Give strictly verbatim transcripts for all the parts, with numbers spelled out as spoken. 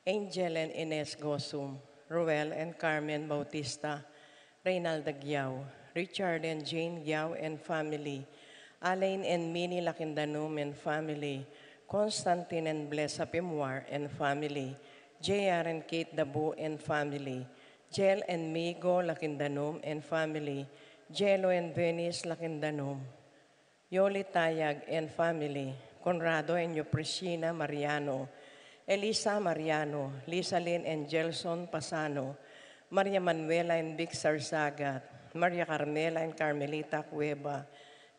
Angel and Ines Gosum, Ruel and Carmen Bautista, Reynalda Giao, Richard and Jane Giao and family, Alain and Minnie Lakindanum and family, Constantine and Blessa Pimuar and family, J R and Kate Dabu and family, Jel and Migo Lakindanum and family, Jelo and Venice Lakindanum, Yoli Tayag and family, Conrado and Eupressina Mariano, Elisa Mariano, Lisa Lynn and Gelson Pasano, Maria Manuela and Vic Sarsagat, Maria Carmela and Carmelita Cueva,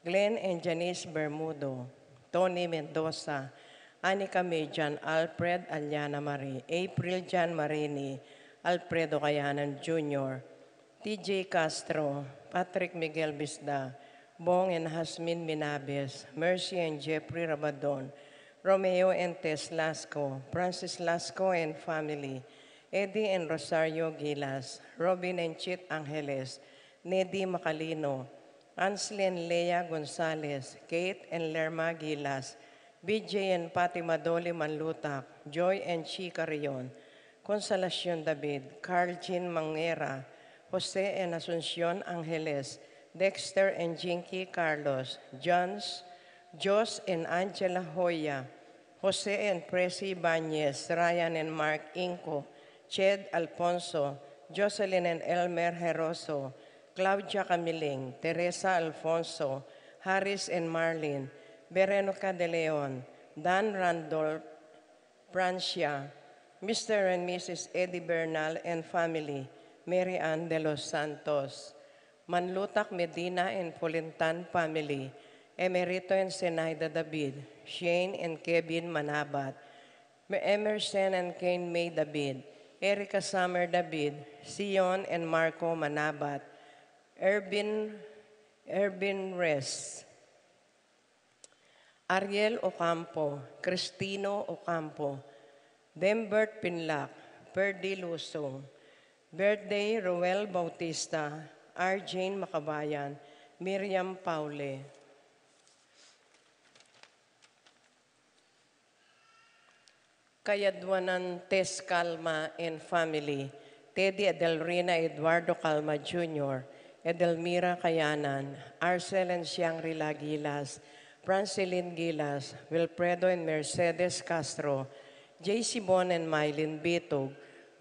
Glenn and Janice Bermudo, Tony Mendoza, Anika May John Alfred, Aliana Marie, April John Marini, Alfredo Kayanan Junior, T J Castro, Patrick Miguel Bisda, Bong and Hasmin Minabes, Mercy and Jeffrey Rabadon, Romeo and Tess Lasco, Francis Lasco and family, Eddie and Rosario Gilas, Robin and Chit Angeles, Nedi Macalino, Ansley and Lea Gonzalez, Kate and Lerma Gilas, B J and Fatima Dolly Manlutak, Joy and Chi Carrion, Consolacion David, Carl Jean Mangera, Jose and Asuncion Angeles, Dexter and Jinky Carlos, Jones, Jos and Angela Hoya, Jose and Presi Ibanez, Ryan and Mark Inco, Ched Alfonso, Jocelyn and Elmer Heroso, Claudia Camiling, Teresa Alfonso, Harris and Marlin, Veronica de Leon, Dan Randolph, Francia, Mister and Missus Eddie Bernal and family, Mary Ann de los Santos, Manlutak Medina and Fulintan family, Emerito and Zenaida David, Shane and Kevin Manabat, Emerson and Kane May David, Erica Summer David, Sion and Marco Manabat, Ervin, Ervin Reyes, Ariel Ocampo, Cristino Ocampo, Dembert Pinlac, Ferdy Lusong, Birthday Roel Bautista, Arjane Macabayan, Miriam Paule. Kayadwanan Tess Calma and family, Teddy Edelrina Eduardo Calma Junior, Edelmira Kayanan, Arcel and Shangri-La Gilas, Francelin Gilas, Wilfredo and Mercedes Castro, J C Bon and Mylene Bitug,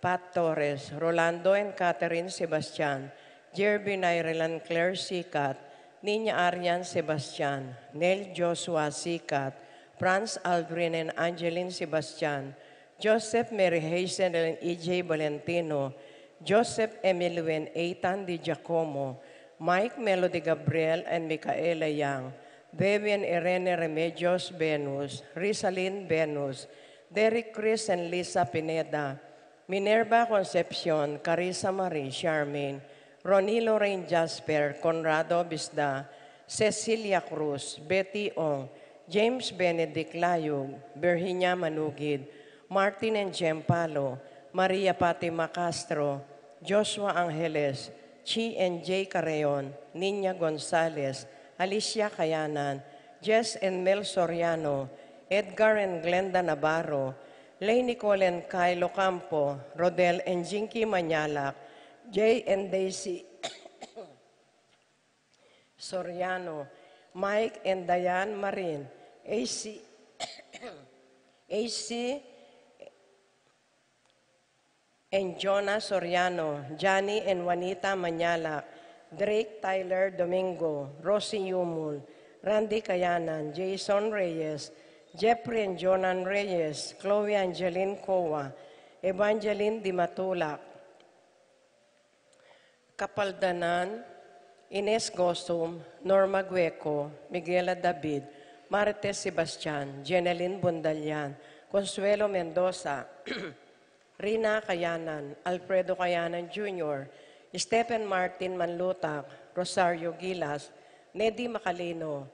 Pat Torres, Rolando and Catherine Sebastian, Jervin Ireland Claire Sicat, Nina Arian Sebastian, Neil Joshua Sicat, Franz Aldrin and Angeline Sebastian, Joseph Mary Hazel and E J Valentino, Joseph Emilio and Ethan Di Giacomo, Mike Melody Gabriel and Micaela Yang, Vivian Irene Remedios Venus, Rizalin Venus, Derek Chris and Lisa Pineda, Minerva Concepcion, Carissa Marie Charmaine, Ronnie Lorraine Jasper, Conrado Bisda, Cecilia Cruz, Betty Ong, James Benedict Layug, Virginia Manugid, Martin and Jem Palo, Maria Fatima Castro, Joshua Angeles, Chi and Jay Carreon, Nina Gonzalez, Alicia Kayanan, Jess and Mel Soriano, Edgar and Glenda Navarro, Lay Nicole and Kyle Ocampo, Rodel and Jinky Manyalak, Jay and Daisy Soriano, Mike and Diane Marin, A C, A C and Jonah Soriano, Johnny and Juanita Manyalak, Drake Tyler Domingo, Rosie Yumul, Randy Kayanan, Jason Reyes, Jeffrey and Jonan Reyes, Chloe Angeline Coa, Evangeline Dimatulak, Kapaldanan, Ines Gosum, Norma Gueco, Miguela David, Marites Sebastian, Jeneline Bundalian, Consuelo Mendoza, Rina Kayanan, Alfredo Kayanan Junior, Stephen Martin Manlutak, Rosario Gilas, Nedi Macalino,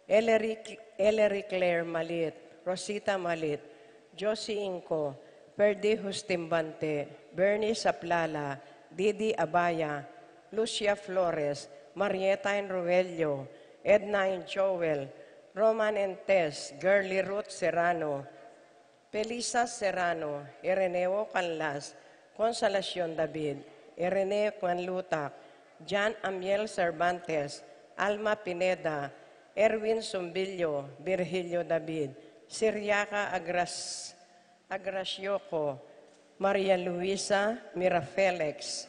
Ellery, Ellery Claire Malit, Rosita Malit, Josie Inco, Ferdy Justimbante, Bernie Saplala, Didi Abaya, Lucia Flores, Marieta and Roelio, Edna and Joel, Roman and Tess, Girly Ruth Serrano, Felisa Serrano, Ireneo Canlas, Consolacion David, Irene Manlutak, Jan Amiel Cervantes, Alma Pineda, Erwin Sumbilio, Virgilio David, Siriaca Agras-, Agrasioco, Maria Luisa Mira Felix,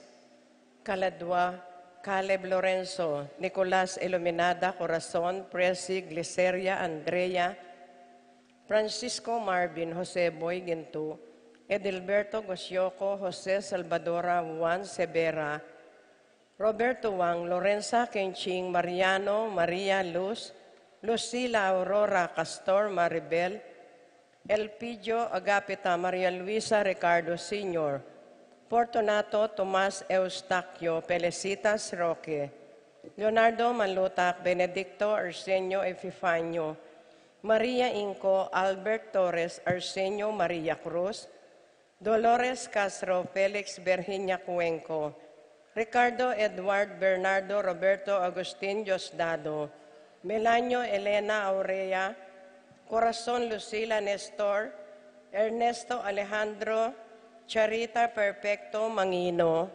Caladua, Caleb Lorenzo, Nicolas Iluminada Corazon, Presi Gliceria Andrea, Francisco Marvin, Jose Boy Ginto, Edilberto Gosioco, Jose Salvadora Juan Severa, Roberto Wang, Lorenza Kenching, Mariano, Maria Luz, Lucila Aurora Castor Maribel, Elpidio Agapita, Maria Luisa Ricardo Senior, Fortunato Tomas Eustaquio, Felicitas Roque, Leonardo Manlutak, Benedicto Arsenio Epifanio, Maria Inco, Albert Torres, Arsenio Maria Cruz, Dolores Castro, Felix Virginia Cuenco, Ricardo Edward Bernardo Roberto Agustin Diosdado, Melanio Elena Aurea, Corazon Lucila Nestor, Ernesto Alejandro, Charita Perfecto Mangino,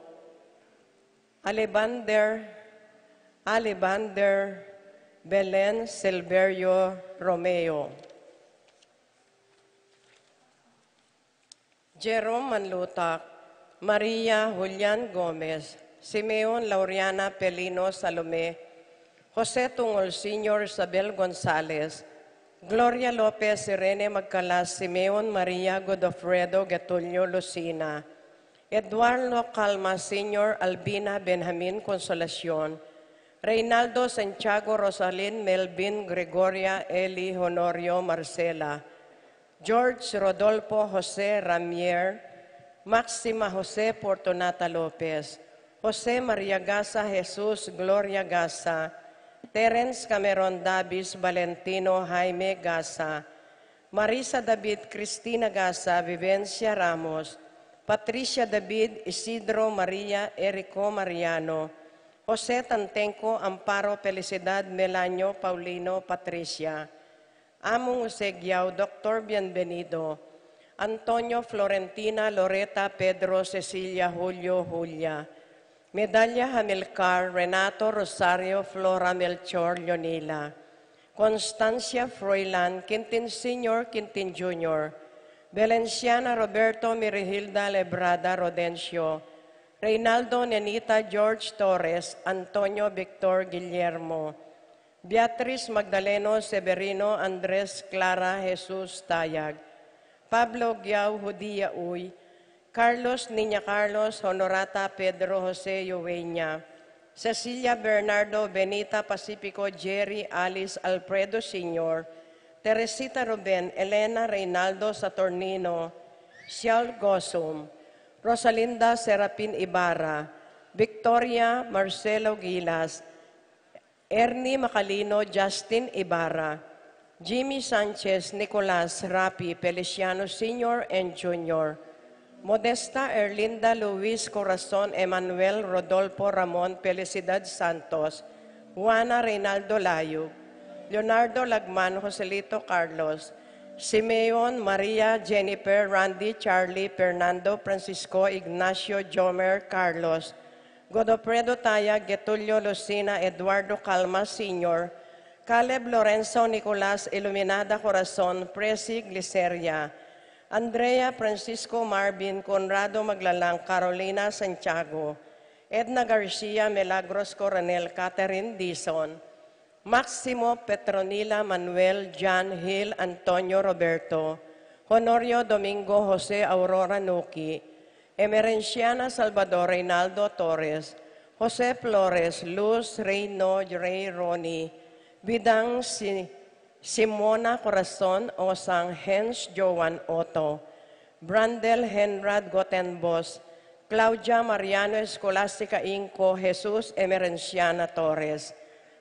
Alebander, Alebander Belen Silverio Romeo. Jerome Manlutak, Maria Julian Gomez, Simeon Laureana Pelino Salome, Jose Tungol Senior Isabel Gonzalez, Gloria Lopez, Irene Magcalas, Simeon Maria Godofredo Getulio Lucina, Eduardo Calma Senior Albina Benjamin Consolacion, Reynaldo Santiago Rosalin Melvin Gregoria Eli Honorio Marcela, George Rodolfo Jose Ramier, Maxima Jose Fortunata Lopez, Jose Maria Gasa Jesus Gloria Gasa, Terence Cameron Davis Valentino Jaime Gasa, Marisa David Cristina Gasa Vivencia Ramos, Patricia David Isidro Maria Erico Mariano, Jose Tantenco Amparo Felicidad Melanio Paulino Patricia, Among Jose Giao, Doktor Bienvenido, Antonio Florentina Loreta Pedro Cecilia Julio Julia, Medalla Hamilcar Renato Rosario Flora Melchor Leonila, Constancia Froilan Quintin Senior Quintin Junior, Valenciana Roberto Mirihilda Lebrada Rodencio, Reynaldo Nenita George Torres Antonio Victor Guillermo, Beatriz Magdaleno Severino Andres Clara Jesus Tayag, Pablo Giao Judia Uy, Carlos Niña Carlos Honorata Pedro Jose Yueña, Cecilia Bernardo Benita Pacifico Jerry Alice Alfredo Senior, Teresita Ruben Elena Reynaldo Saturnino, Sial Gosum, Rosalinda Serapin Ibarra, Victoria Marcelo Gilas, Ernie Macalino, Justin Ibarra, Jimmy Sanchez, Nicolas Rapi, Feliciano Senior and Junior, Modesta Erlinda Luis Corazon, Emmanuel Rodolfo Ramon, Felicidad Santos, Juana Reynaldo Layug, Leonardo Lagman, Joselito Carlos, Simeon Maria Jennifer Randy Charlie Fernando Francisco Ignacio Jomer Carlos, Godofredo Tayag Getulio Lucina Eduardo Calma Senior, Caleb Lorenzo Nicolas Iluminada Corazon Presi Gliceria, Andrea Francisco Marvin Conrado Maglalang Carolina Santiago, Edna Garcia Milagros Coronel Catherine Dizon, Maximo Petronila Manuel John Hill Antonio Roberto, Honorio Domingo Jose Aurora Nuki, Emerenciana Salvador Reynaldo Torres, Jose Flores, Luz Reyno Rey Ronnie, Bidang Si-, Simona Corazon Osang Hens Joan Otto, Brandel Henrad Gotenbos, Claudia Mariano Escolastica Inco Jesus Emerenciana Torres,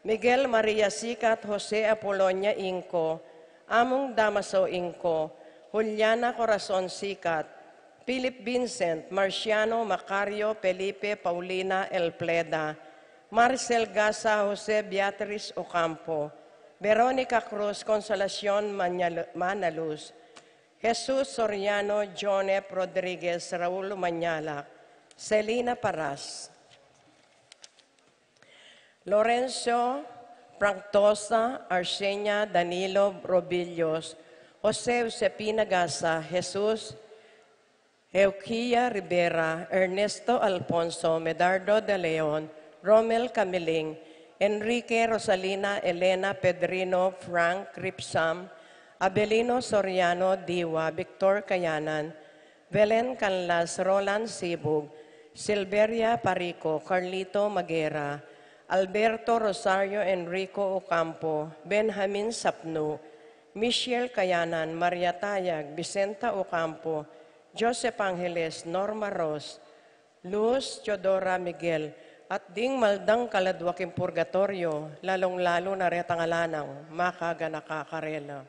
Miguel Maria Sicat Jose Apolonia Inco, Among Damaso Inco, Juliana Corazon Sicat, Philip Vincent, Marciano Macario Felipe Paulina Elpleda, Marcel Gasa Jose Beatriz Ocampo, Veronica Cruz Consolacion Manaluz, Jesus Soriano, John F. Rodriguez, Raul Umañalac, Selina Paras, Lorenzo, Frank Tosa, Arsenia, Danilo Robillos, Jose Josepina Gasa, Jesus Euquia Rivera, Ernesto Alfonso, Medardo de Leon, Romel Camiling, Enrique, Rosalina, Elena, Pedrino, Frank, Ripsam, Abelino Soriano, Diwa, Victor Kayanan, Belen Canlas, Roland Sibug, Silveria Parico, Carlito Magera, Alberto Rosario, Enrico Ocampo, Benjamin Sapnu, Michelle Kayanan, Maria Tayag, Vicenta Ocampo, Joseph Angeles, Norma Ros, Luz Teodora Miguel, at ding maldang kaladwa king purgatoryo, lalung-lalu na retang ala nang makaganaka karela.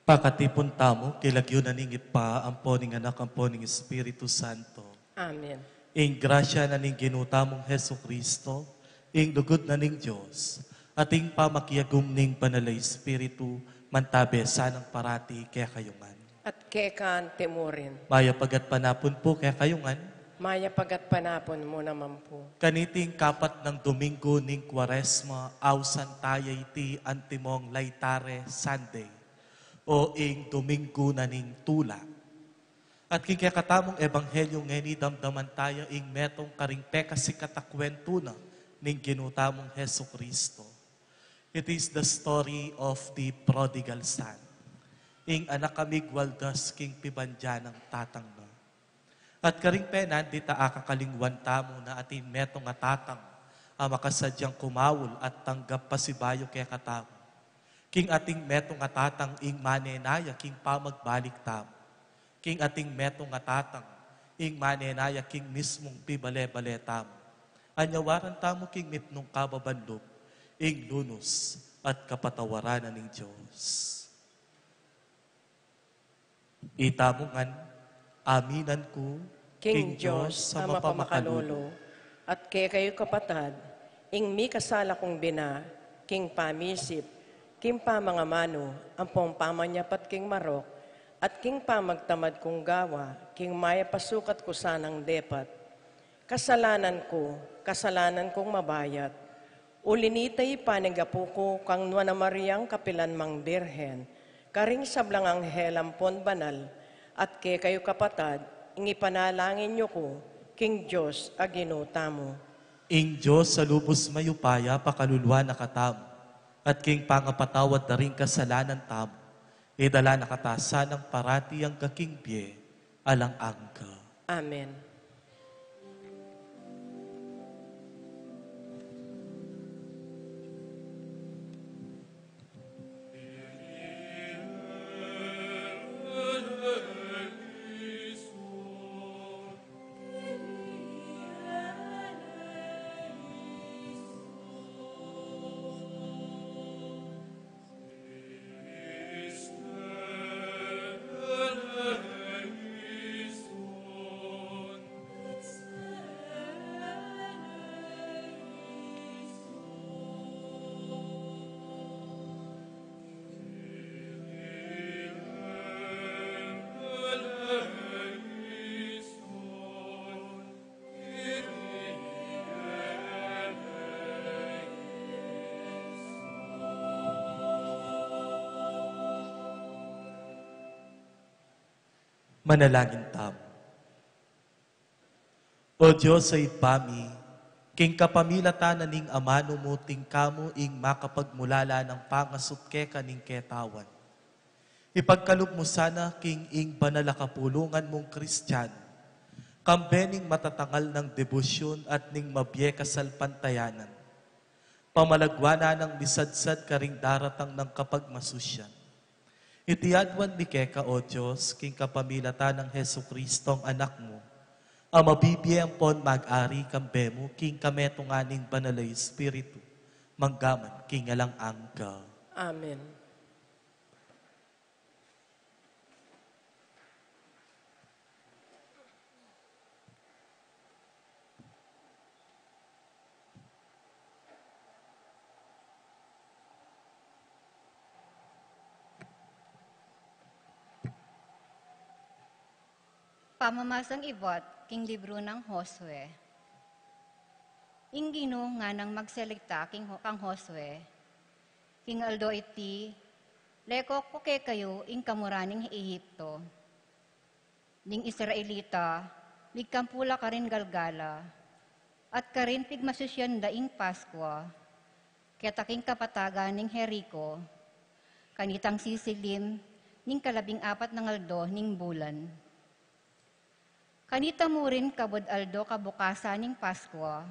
Pakatipun tamu king lagyu na ning Ibpa, ampo ning Anak, ampo ning Espiritu Santo. Amen. Ing grasya na ning Ginu tamung Jesucristo, ing lugud na ning Dios, at ing pamakiagum ning Banal a Espiritu, mantabe sanang parati kekayu ngan. At keka naman murin. Mayap a gatpanapun pu kekayu ngan. Mayap a gatpanapun mu naman pu. Kaniting kapat nang Domingo ning Kuaresma, ausan taya iti antimong Laetare Sunday, o ing Domingo na ning Tula. At king kekatamung ebanghelyo ngeni, damdaman taya ing metung karing pekasikat a kuwentu na ning Ginu tamung Jesucristo. It is the story of the prodigal son. Ing anak a migwaldas king pibandian nang tatang na. At karing penandit a akakalingwan tamu na atin metung a tatang a makasadyang kumaul at tanggap pasibayu kekatamu. King atin metung a tatang ing manenaya king pamagbalik tamu. King atin metung a tatang ing manenaya king mismung pibale-bale tamu. Anyawaran tamu king mitmung kababan lub, ing lunus at kapatawaran na ning Dios. Itamu ngan, aminan ku king Dios a mapamakalulu, at kekayu kapatad, ing mikasala kung bina, king pamisip, king pamangamanu, ampong pamanyapat king marok, at king pamagtamad kung gawa, king mayap a sukat ku sanang depat. Kasalanan ku, kasalanan kung mabayat. Uli nita, ipanyawad ku kang Nuan a Mariang kapilan mang Birhen, karing sablang anghel ampon banal, at kekayu kapatad, ing ipanalangin yu ku king Dios a Ginu tamu. Ing Dios a lubus mayupaya pakaluluan na katamu, at king pangapatawad da ring kasalanan tamu, idala na kata sanang parati angga king bie alang angga. Amen. Manalangin tamu. O Dios a Ibpa mi, king kapamilatan na ning amanu mu, tingka mu ing makapagmulala nang pangasundu keka ning ketawan. Ipagkalub mu sana king ing banal a kapulungan mung Kristiano, kambe ning matatangal nang debosyun at ning mabie kasalpantayanan, pamalaguan nang misadsad karing daratang nang kapagmasusyan. Iti aduan mi keka, O Dios, king kapamilatan nang Jesucristong Anak mu, a mabibie ampon mag-ari kambe mu king kametungan ning Banal a Espiritu, mangga man king alang angga. Amen. Pamamasang ibat king libru nang Josue. Ing Ginu nganang magsalita king Ho-, kang Josue, king aldo iti, lekok ku kekayu ing kamuran ning Egipto. Ding Israelita, migkampu la karin Galgala, at karin pigmasusyan da ing Paskua, keta king kapatagan ning Jerico, kanitang sisilim ning kalabing apat nang aldo ning bulan. Kanita murin kabud aldo kabukasan ning Paskua,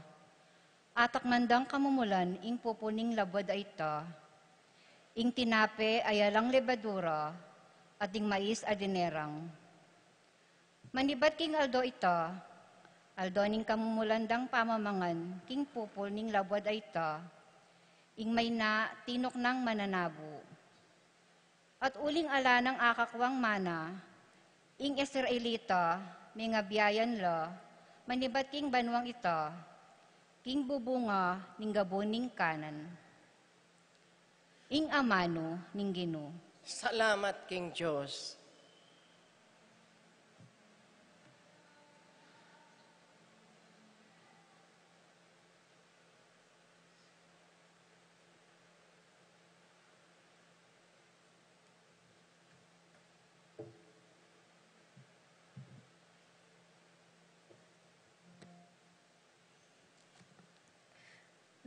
ataknan dang kamumulan ing pupul ning labud a ita, ing tinape a alang lebadura, at ing mais a dinerang. Manibat king aldo ita, aldo ning kamumulan dang pamamangan king pupul ning labud a ita, ing maina tinuknang mananabu. At uling ala nang akakwang mana, ing Israelita, mengabiayan la, manibat king banuang ita, king bubunga ning gabun ning Kanan. Ing amanu ning Ginu. Salamat king Dios.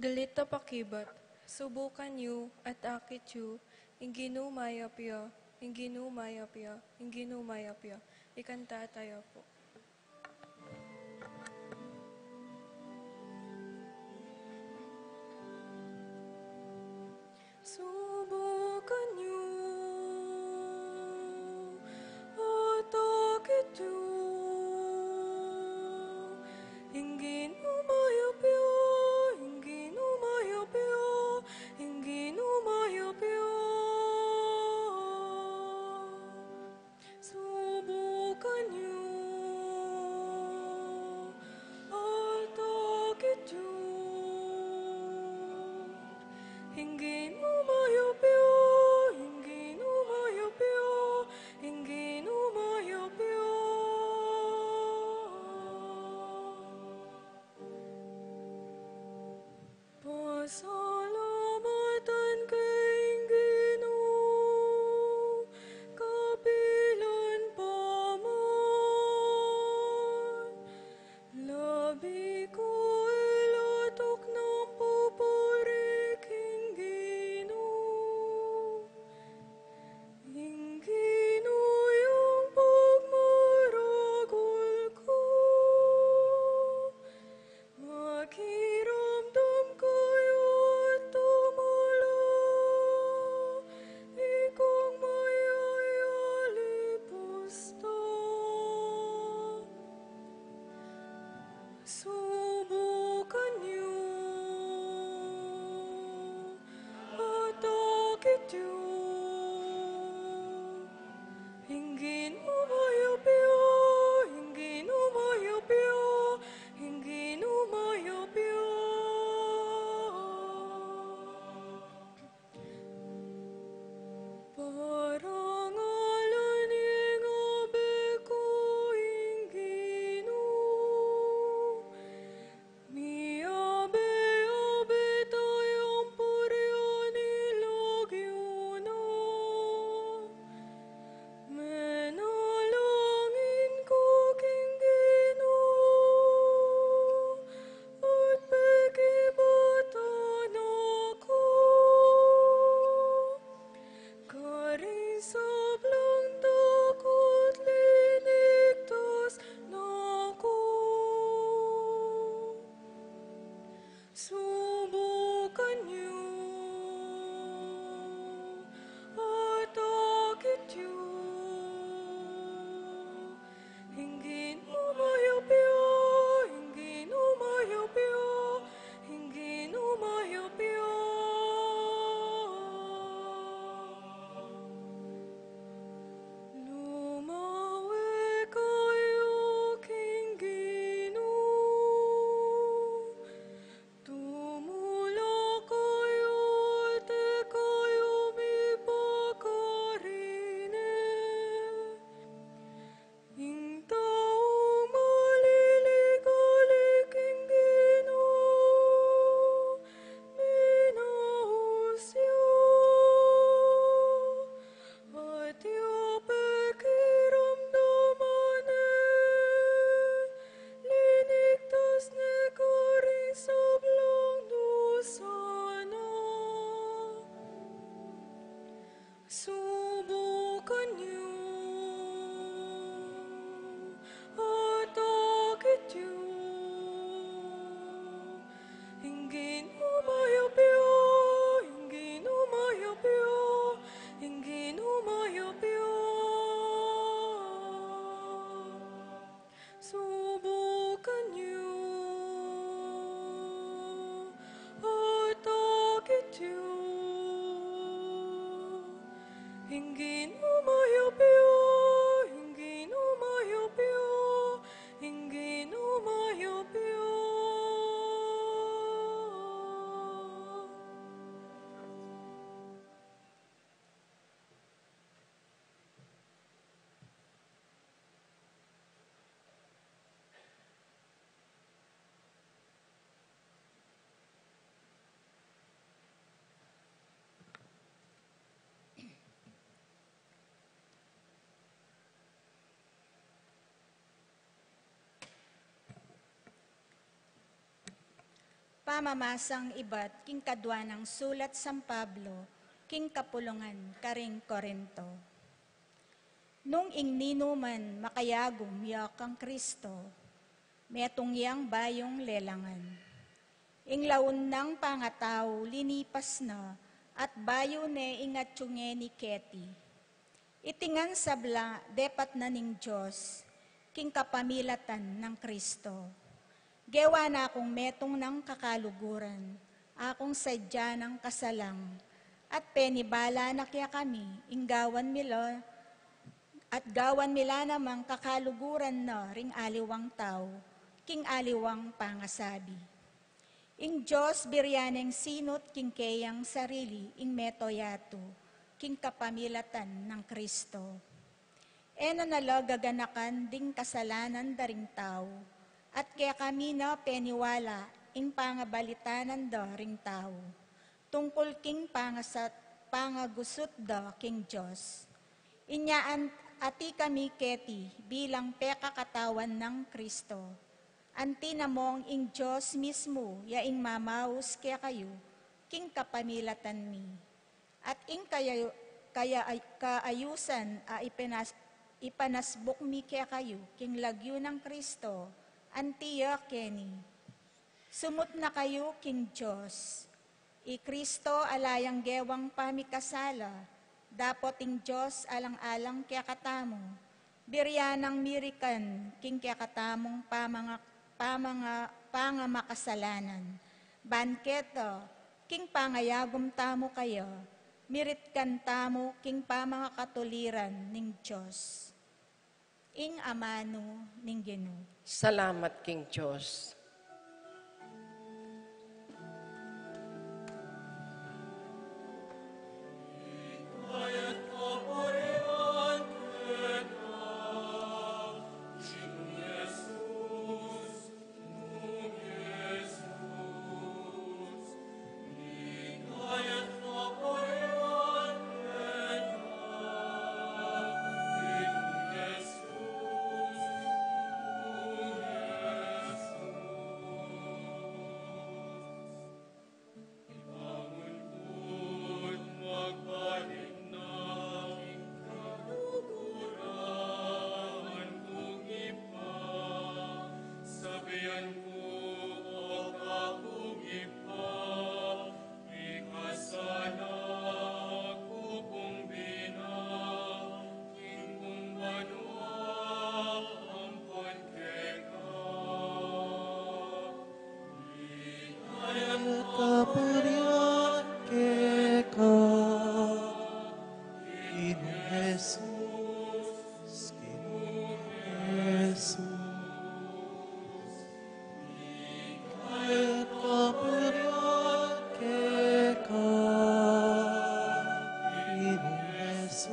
Dalit a pakibat, subukan yu at akit yu, ing Ginu mayap ya, ing Ginu mayap ya, ing Ginu mayap ya. Ikanta tayo po. Subukan yu at akit yu, ing Ginu mayap ya, ing Ginu mayap ya, ing Ginu mayap ya. Subukan yu at akit yu, ing Ginu mayap ya, Ing Ginu mayap ya, ing Ginu mayap ya, ing Ginu mayap ya. Pamamasang ibat king kadua nang sulat San Pablo king kapulungan karing Corinto. Nung ing ninuman makayagum ya kang Kristo, metung yang bayung lelangan. Ing laun nang pangatau linipas na, at bayu ne ing atyu ngeni keti. Iti ngan sabla depat na ning Dios, king kapamilatan nang Kristo. Gewa na kung metung nang kakaluguran, akung sadya nang kasalang, at penibala na kekami, ing gawan mi la, at gawan mi la namang kakaluguran na ring aliwang tau, king aliwang pangasabi. Ing Dios birian neng sinut king keyang sarili ing meto yatu, king kapamilatan nang Kristo. E na na la gaganakan ding kasalanan da ring tau, at kekami na peniwala ing pangabalita na da ring tau, tungkul king pangasat, pangagusut da king Dios. Inya an-, ati kami keti bilang pekakatawan nang Kristo. Anti namong ing Dios mismu ya ing mamaus kekayu, king kapamilatan mi. At ing kaya, kaya ay, kaayusan a ipinas-, ipanasbuk mi kekayu, king lagyu nang Kristo, anti ya keni. Sumut na kayu king Dios. I Kristo ala yang gewang pamikasala, dapot ing Dios alang-alang kekatamu, birian nang mirikan king kekatamung pamanga-, pamanga-, pangamakasalanan. Ban keta, king pangayagum tamu kaya, miritkan tamu king pamangakatuliran ning Dios. Ing amanu ning Ginu. Salamat king Dios. Kaparian keka, Ginu Jesus, Ginu Jesus. Kaparian keka, Ginu Jesus.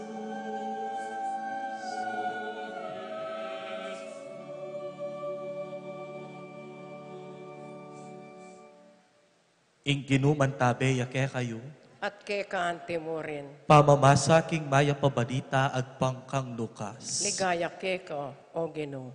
Ing Ginu mantabe ya kekayu. At keka anti mu rin. Pamamasa king mayap a balita agpang kang Lucas. Ligaya keka, O Ginu.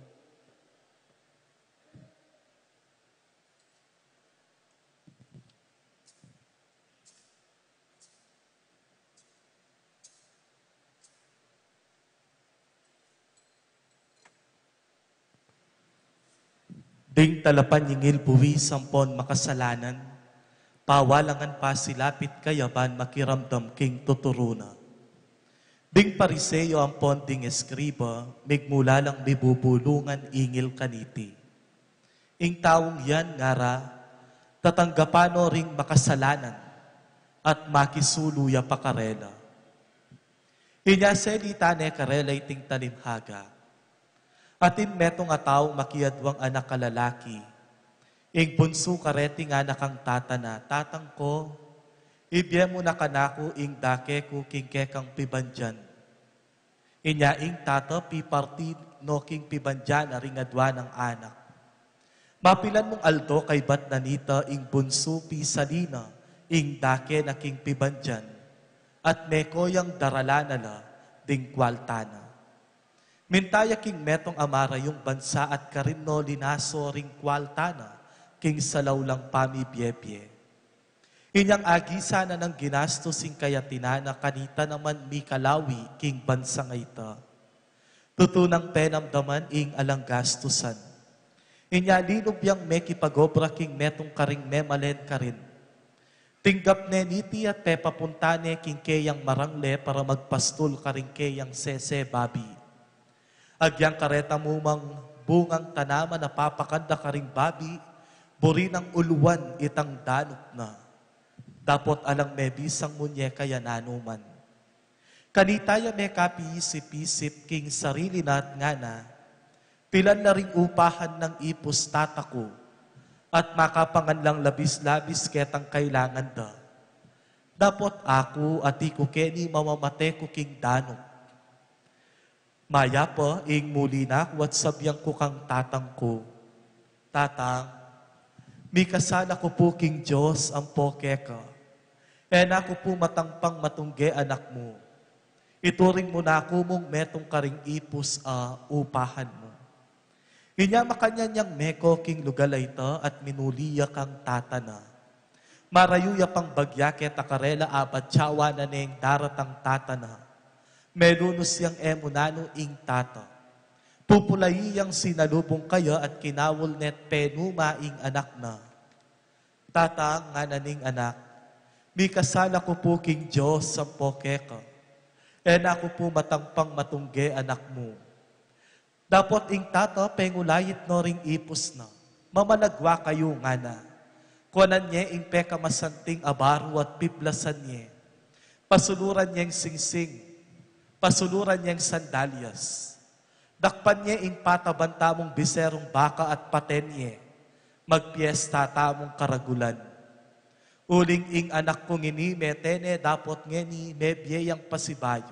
Ding talapanyingil buwis ampon makasalanan, pawalangan pa silapit kaya ban makiramdam king tuturu na. Ding Pariseo ampon ding eskriba, migmula lang mibubulungan ingil kaniti. Ing taung yan ngara, tatanggapan no ring makasalanan at makisulu ya pa karela. Inya selita ne karela iting talimhaga. Atin metung a taung makiadwang anak a lalaki. Ing bunsu kareti ngana kang tata na, "Tatang ku, ibie mu na kanaku ing dake ku king kekang pibandian." Inya ing tata piparti no king pibandian a ring adwa nang anak. Mapilan mung aldo kaybat na nita ing bunsu pisali na ing dake na king pibandian, at meko yang daralan na la ding kualta na. Minta ya king metung a marayung bansa at karin no linaso ring kualta na king salaw lang pamibiebie. Inyang agisan na nang ginastus ing kayatinan na, kanita naman mikalawi king bansang a ita. Tutu nang penamdaman ing alang gastusan. Inya linub yang mekipagobra king metung karing memalen karin. Tinggap ne niti at pepapunta ne king keyang marangle para magpastul karing keyang sese babi. Agyang kareta mu mang bungang tanaman a papakanda karing babi, buri nang uluan itang danup na. Dapot alang mebisang munyeka ya nanuman. Kanita ya mekapiisip-isip king sarili na at ngana, "Pilan na ring upahan nang ipus tata ku, at makapangan lang labis-labis ketang kailangan da. Dapot aku, ati ku keni mamamate ku king danup." Mayap a ing muli na ku at sabian ku kang tatang ku, "Tatang, mikasala ku pu king Dios ampo keka. E na ku pu matangpang matungge anak mu. Ituring mu na ku mung metung karing ipus a upahan mu." Inya makanyan yang meko king lugal a ita at minuli ya kang tata na. Marayu ya pang bagya keta karela, abat tsawa na neng daratang tata na. Melunus yang e mu nanu ing tata. Pupulayi yang sinalubung kaya at kinaul ne't penuma ing anak na. "Tatang," ngana ning anak, "mikasala ku pu king Dios ampo keka. E na ku pu matangpang matungge anak mu." Dapot ing tata pengulait no ring ipus na. "Mamalagwa kayu," ngana. Kuanan ye ing pekamasanting a baru at piblasan ye. Pasuluran yeng singsing. Pasuluran yeng sandalyas. Dakpan ye ing pataban tamung biserung baka at paten ye. Magpiesta tamung karagulan. Uling ing anak kung ini mete ne dapot ngeni mebie yang pasibayu.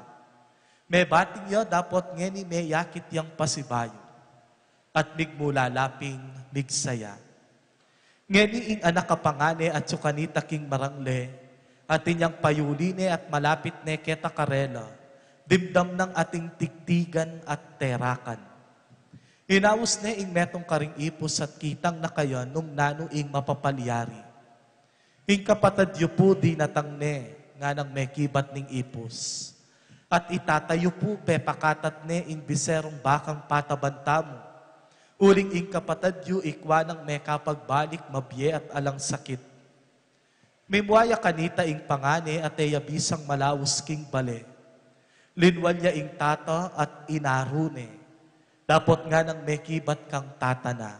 Mebating ya dapot ngeni meyakit yang pasibayu. At migmula la ping migsaya. Ngeni ing anak a pangane atyu kanita king marangle, atin yang payuli ne at malapit ne keta karela, dimdam nang ating tigtigan at terakan. Inaus ne ing metung karing ipus at kitang na kaya nung nanu ing mapapalyari. "Ing kapatad yu pu dinatang ne," nganang mekibat ning ipus. "At i tata yu pu pepakatat ne ing biserung bakang pataban tamu. Uling ing kapatad yu ikwa nang mekapagbalik mabie at alang sakit." Mimua ya kanita ing pangane at e ya bisang malaus king bale. Linwal ya ing tata at inaru ne. Dapot nganang mekibat kang tata na,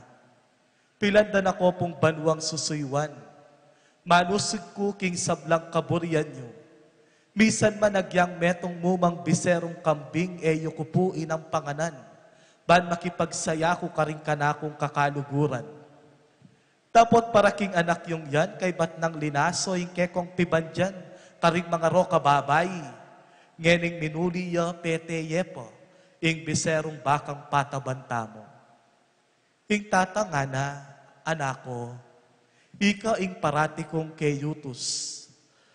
"Pilan da na ko pung banuang susuyuan. Manusug ku king sablang kaburian yu. Misan man agyang metung mu mang biserung kambing e yu ku pu inampanganan, ban makipagsaya ku karing kanakung kakaluguran." Dapot para king anak yung yan, kaybat nang linaso ing kekong pibandian karing mangaro kababai, ngening minuli ya pete ye pa ing biserung bakang pataban tamu. Ing tata ngana, "Anak ku, ika ing parati kung keyutus,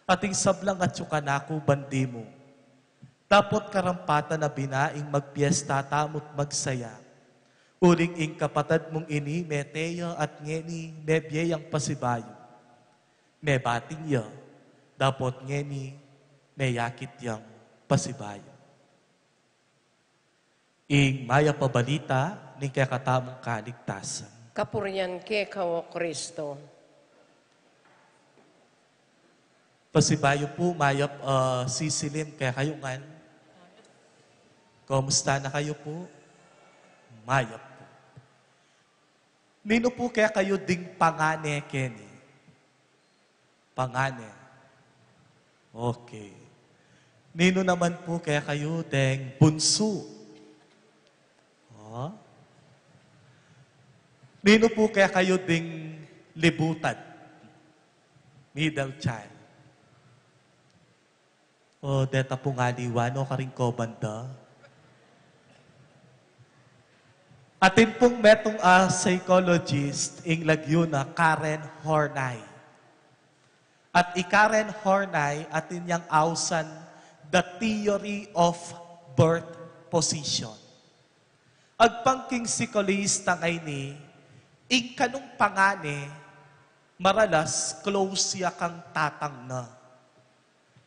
at ing sablang atyu kanaku bandi mu. Dapot karampatan na bina ing magpiesta tamu't magsaya. Uling ing kapatad mung ini mete ya at ngeni mebie yang pasibayu. Mebating ya, dapot ngeni meyakit yang pasibayu." Ing mayap a balita ning kekatamung kaligtasan. Kapurian keka, O Kristo. Pasibayu pu, mayap a sisilim kekayu ngan. Kumusta na kayu pu? Mayap pu. Ninu pu kekayu ding pangane keni? Pangane. Okay. Ninu naman pu kekayu deng bunsu? O? Ninu pu kekayu ding libutan? Middle child. O deta pung aliwa, no, karing komanda? Atin pung metung a psychologist, ing lagyu na Karen Horney. At i Karen Horney, atin yang ausan the theory of birth position. Agpang king psikologista ngeni, ing kanung pangane, maralas close ya kang tatang na.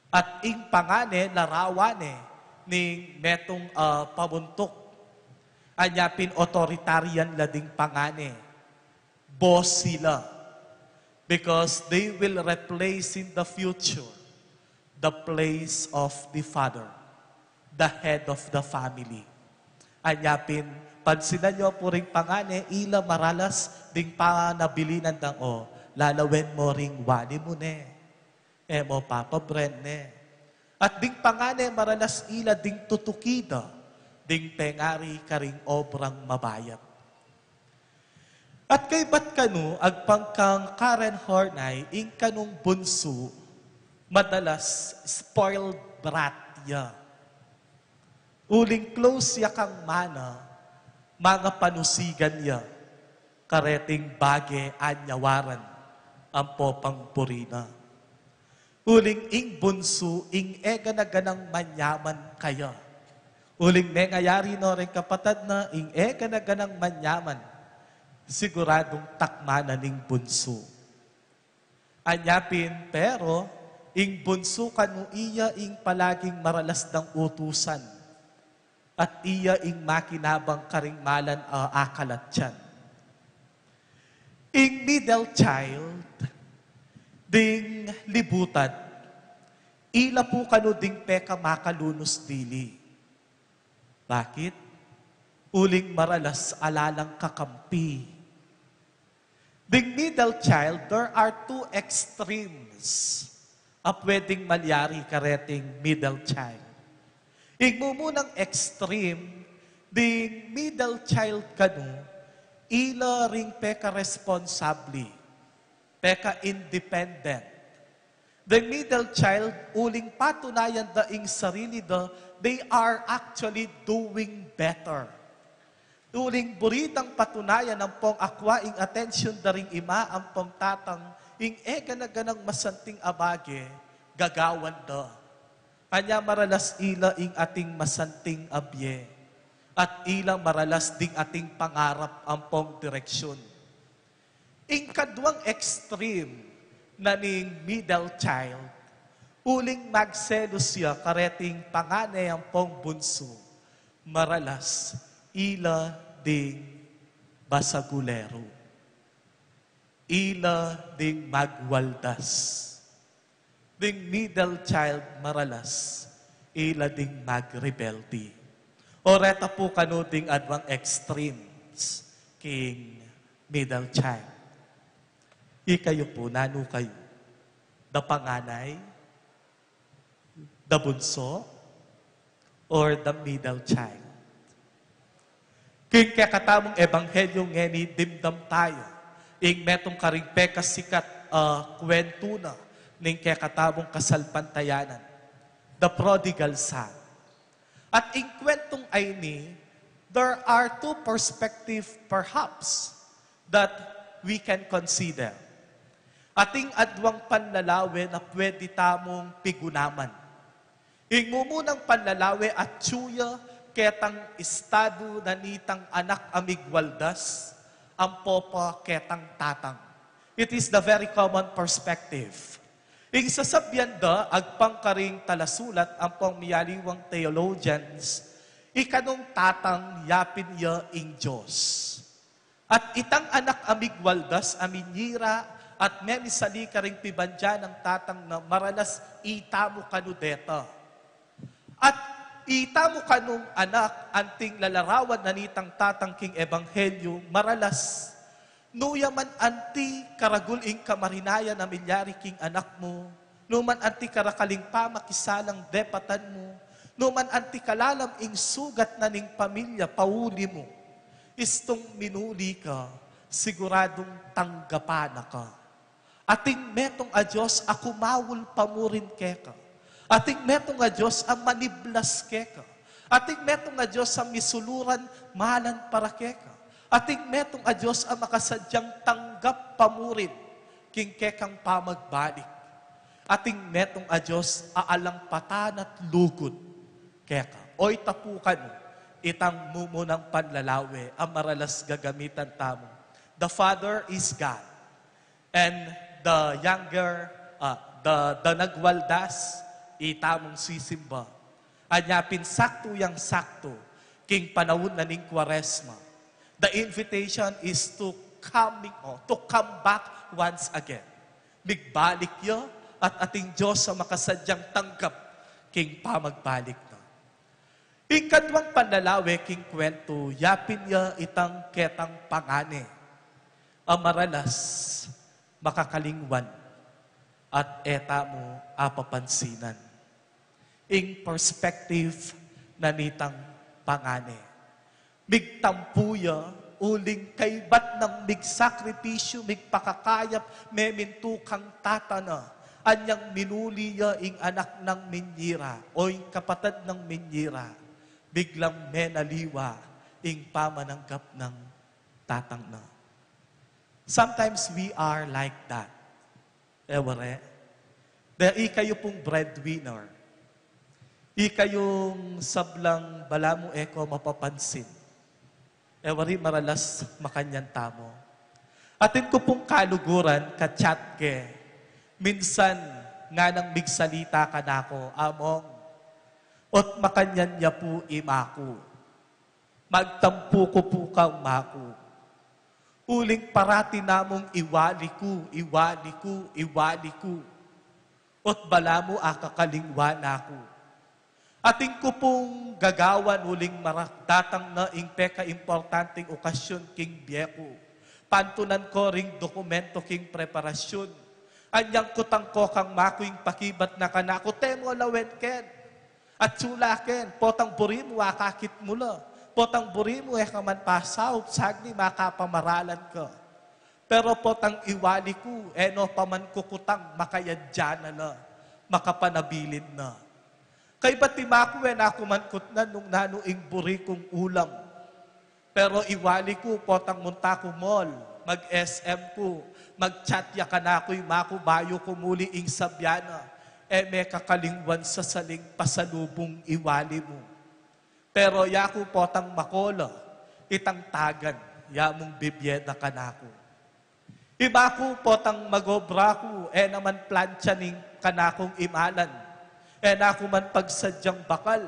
At ing pangane, larawan ne ning metung a pabuntuk. Anya pin authoritarian la ding pangane. Bossy la. Because they will replace in the future the place of the father, the head of the family. Anya pin, pansinan yu pu ring pangane, ila maralas ding panabilinan dang, o, lalawen mu ring wali mu ne. E mu papabren ne. At ding pangane maralas ila ding tutuki da ding pengari karing obrang mabayat. At kaybat kanu, agpang kang Karen Horney, ing kanung bunsu, madalas spoiled brat ya. Uling close ya kang mana, mangapanusigan ya kareting bage a nyawaran ampo pang buri na. Uling ing bunsu, ing e gana-ganang manyaman kaya. Uling mengayari no ring kapatad na, ing e gana-ganang manyaman, siguradung takma na ning bunsu. Anya pin, pero, ing bunsu kanu iya ing palaging maralas dang utusan, at iya ing makinabang karing malan a akalatyan. Ing middle child ding libutan, ila pu kanu ding pekamakalunus dili. Bakit? Uling maralas ala lang kakampi. Ding middle child, there are two extremes a pwedeng malyari kareting middle child. Ing mumunang extreme, ding middle child kanu, ila ring peka-responsable, peka-independent. The middle child, uling patunayan da ing sarili da, they are actually doing better. Uling buri dang patunayan ampong akwa ing atensyon da ring ima ampong tatang, ing e gana-ganang masanting a bage, gagawan da. Anya maralas ila ing ating masanting a bie, at ila maralas ding ating pangarap ampong direksyon. Ing kaduang extreme na ning middle child, uling magselos ya kareting pangane ampong bunsu, maralas ila ding basagulero, ila ding magwaldas. Ding middle child maralas, ila ding magrebelde. O reta pu kanu ding aduang extremes king middle child. Ikayu pu, nanu kayu? Da panganay? Da bunsu? Or the middle child? King kekatamung ebanghelyo ngeni dimdam tayu ing metung karing pekasikat a kwentu na ning kekatamung kasalpantayanan, the prodigal son. At ing kwentung ayni, there are two perspective perhaps that we can consider. Atin aduang panlalawe na pwede tamung pigunaman. Ing mumunang panlalawe, atyu ya ketang estadu na nitang anak a migwaldas ampo pa ketang tatang. It is the very common perspective. Ing sasabian da, agpang karing talasulat ampong miyaliwang theologians, ikanung tatang yapin ya ing Dios. At itang anak a migwaldas a minyira at memisali karing pibandian nang tatang na maralas itamu kanu deta. At itamu kanung anak anting lalarawan na nitang tatang king ebanghelyo, maralas, nu ya man anti karagul ing kamarinayan a milyari king anak mu, Numan anti karakaling pamakisalang depatan mu, numan anti kalalam ing sugat na ning pamilya pauli mu, istung minuli ka, siguradung tanggapan na ka. Atin metung a Dios a kumaul pa murin keka. Atin metung a Dios a maniblas keka. Atin metung a Dios a misuluran malan para keka. Atin metung a Dios a makasadyang tanggap pa murin king kekang pamagbalik. Atin metung a Dios a alang patan at lugud keka. Oy, tapukan itang mumunang panlalawe a maralas gagamitan tamu. The Father is God. And the younger, ah, the, the nagwaldas, itamung sisimba. Anya pin saktu yang saktu, king panaun na ning Kwaresma. The invitation is to coming, oh, to come back once again. Migbalik ya, at ating Diyos a makasadyang tanggap king pamagbalik na. Ing kaduang panlalawe king kwentu, yapin ya itang ketang pangane a maralas makakalingwan at e tamu apapansinan. Ing perspective na nitang pangane. Migtampu ya, uling kaybat nang migsakripisyu, migpakakayap, memintu kang tata na, anyang minuli ya ing anak nang minyira, o ing kapatad nang minyira, biglang menaliwa ing pamananggap nang tatang na. Sometimes we are like that. E wari? De, ikayu pung breadwinner. Ikayung sablang balamu e ko mapapansin. E wari maralas makanyan tamu. Atin ku pung kaluguran, ka-chat ke. Minsan, nganang migsalita kanaku, Among, ot makanyan ya pu i maku. Magtampu ku pu kang maku. Uling parati namung iwali ku, iwali ku, iwali ku. Ot balamu akakalingwan na ku. Atin ku pung gagawan uling marak datang na ing pekaimportanting okasyon king bie ku. Pantunan ko ring dokumento king preparasyun. Anyang kutang ko kang maku ing pakibat na kanaku, Te mo lawen ken. At sulaken, potang buri mu akakit mu la. Potang buri mu e ka man pasaup, sagli makapamaralan ka. Pero potang iwali ku, e no pa man ku kutang, makayadya na la, makapanabilin na. Kaybat i maku e na ku man kutnan nung nanu ing buri kung ulam. Pero iwali ku, potang munta ku mall, mag-S M ku, mag-chat ya kanaku i maku bayu ku muli ing sabyan na, e me kakalingwan sasaling pasalubung iwali mu. Pero yaku potang makola itang tagan ya mung bibie da kanaku. I maku potang mag-obra ku, e na man plantya ning kanakung imalan, e na ku man pagsadyang bakal,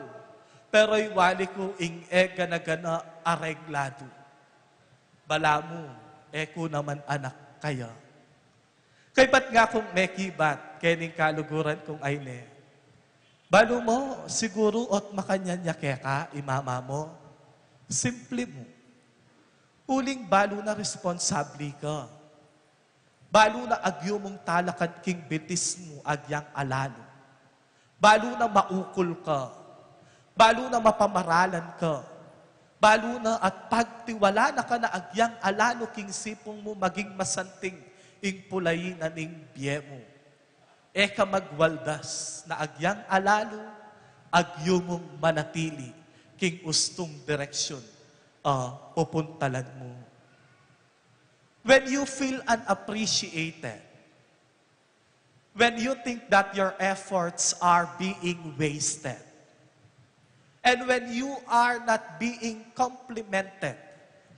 pero iwali ku ing e gana-gana aregladu. Balamu, e ku naman anak kaya. Kaybat nga kung mekibat kening kaluguran kung ayni, balu mu, siguru ot makanyan ya keka i mama mu. Simple mu. Uling balu na responsable ka. Balu na agyu mung talakad king bitis mu agyang alalu. Balu na maukul ka. Balu na mapamaralan ka. Balu na at pagtiwala na ka na agyang alalu king sipung mu maging masanting ing pulayi na ning bie mu. E ka magwaldas na agyang alalu, agyu mung manatili king ustung direksyun a pupuntalan mu. When you feel unappreciated, when you think that your efforts are being wasted, and when you are not being complimented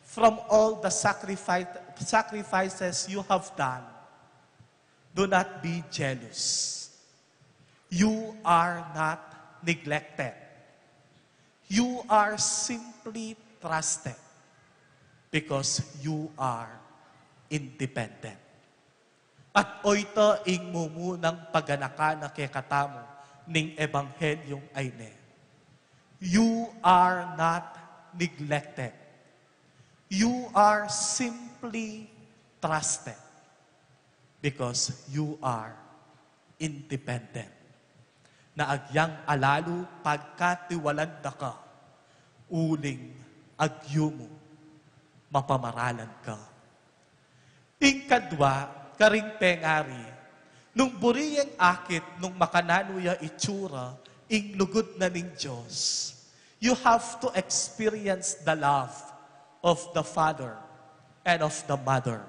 from all the sacrifice, sacrifices you have done, do not be jealous. You are not neglected. You are simply trusted because you are independent. At oyta ing mumunang paganakan na kekatamu ning ebanghelyung ayni. You are not neglected. You are simply trusted because you are independent. Na agyang alalu pagkatiwalan da ka, uling agyu mu mapamaralan ka. Ing kadwa, karing pengari, nung buri yeng akit nung makananu ya itsura ing lugud na ning Dios, you have to experience the love of the father and of the mother.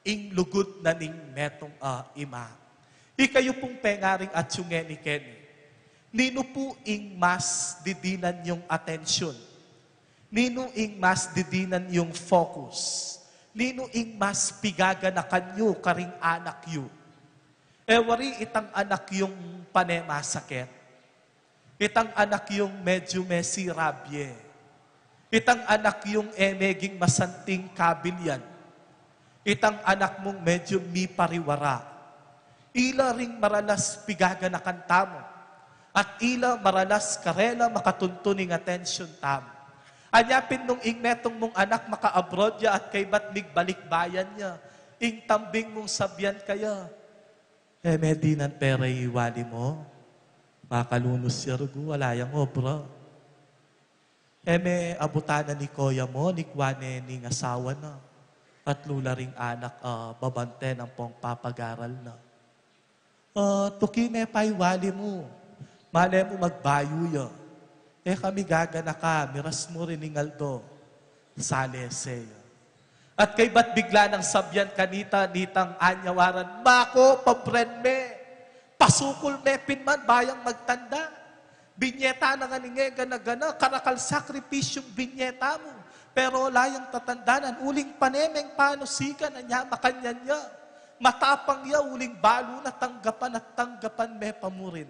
Ing lugud na ning metung a ima. Ikayu pung pengaring atyu ngeni keni, ninu pu ing mas didinan yung atensyon? Ninu ing mas didinan yung focus? Ninu ing mas pigaganakan yu karing anak yu? E wari itang anak yung pane masakit, itang anak yung medyu mesira bie, itang anak yung e meging masanting kabilyan, itang anak mung medyu mipariwara. Ila ring maralas pigaganakan tamu, at ila maralas karela makatuntun ing atensyon tamu. Anya pin nung ing metung mung anak maka-abroad ya at kaybat migbalik bayan ya, ing tambing mung sabyan kaya, "E me dinan pera i wali mu? Makalunus ya rugu, ala yang obra. E me abutanan i koya mu, nikwa ne ning asawa na, at lula ring anak a babanten ampong papag-aral na. A, tuki me pa i wali mu, male mu magbayu ya. E kami gaganaka, miras mu rin ing aldo." Salese ya. At kaybat bigla nang sabyan kanita nitang anyawaran, "Maku, pobren me. Pasukul me pin man, bayang magtanda. Binyeta na ngan ing e gana-gana, karakal sakripisyung binyeta mu. Pero ala yang tatandanan, uling pane meng panusikan, anya makanyan ya. Matapang ya, uling balu na tanggapan at tanggapan me pa mu rin."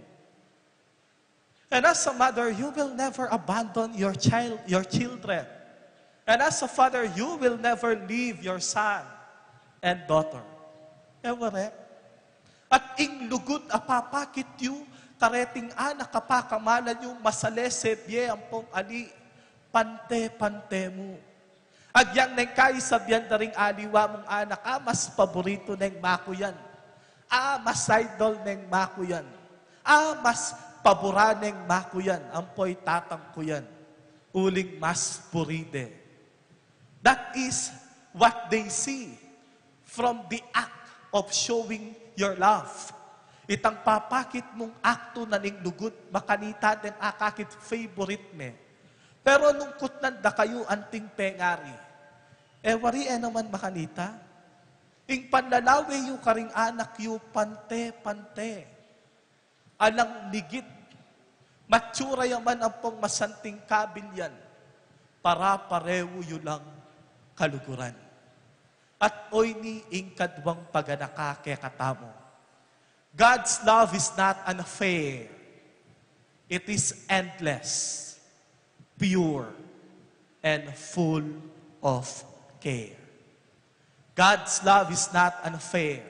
And as a mother, you will never abandon your child, your children. And as a father, you will never leave your son and daughter. Ewa re? At ing lugud a papakit yu kareting anak a pakamalan yu, masalese bie ampong ali, pante-pante mu. Agyang neng kaisabyan da ring aliwa mung anak, a mas paboritu neng maku yan. A mas idol neng maku yan. A mas pabura neng maku yan, ampo i tatang ku yan. Uling mas buri de. That is what they see from the act of showing your love. Itang papakit mung aktu na ning lugud, makanita deng akakit favorite me. Pero nung kutnan da kayu anting pengari, e wari e naman makanita. Ing panlalawe yu karing anak yu, pante-pante. Alang migit. Matsura ya man ampong masanting kabilyan, para-parehu yu lang kaluguran. At oyni ing kadwang paganaka kekatamu. God's love is not an affair. It is endless, pure, and full of care. God's love is not an affair.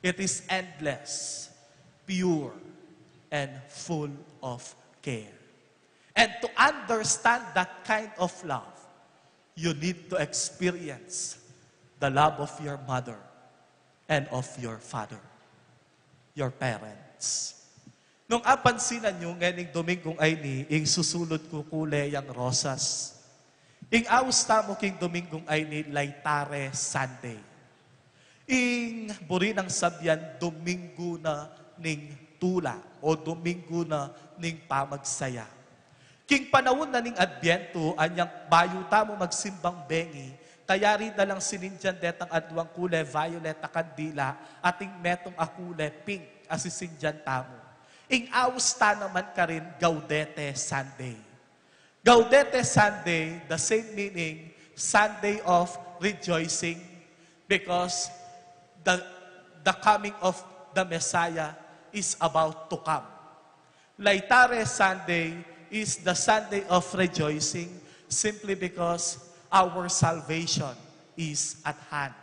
It is endless, pure, and full of care. And to understand that kind of love, you need to experience the love of your mother and of your father, your parents. Nung apansinan yu ngening Dominggung ayni ing susulud ku kule yang rosas, ing aus tamu king Dominggung ayni Laetare Sunday. Ing buri nang sabyan, Dominggu na ning tula o Dominggu na ning pamagsaya. King panaun na ning Adbyento, anyang bayu tamu magsimbang bengi, kayari da lang sinindian detang adwang kule, violet a kandila, at ing metung a kule, pink, a sisindian tamu. Ing aus ta naman karin, Gaudete Sunday. Gaudete Sunday, the same meaning, Sunday of rejoicing, because the, the coming of the Messiah is about to come. Laetare Sunday is the Sunday of rejoicing simply because our salvation is at hand.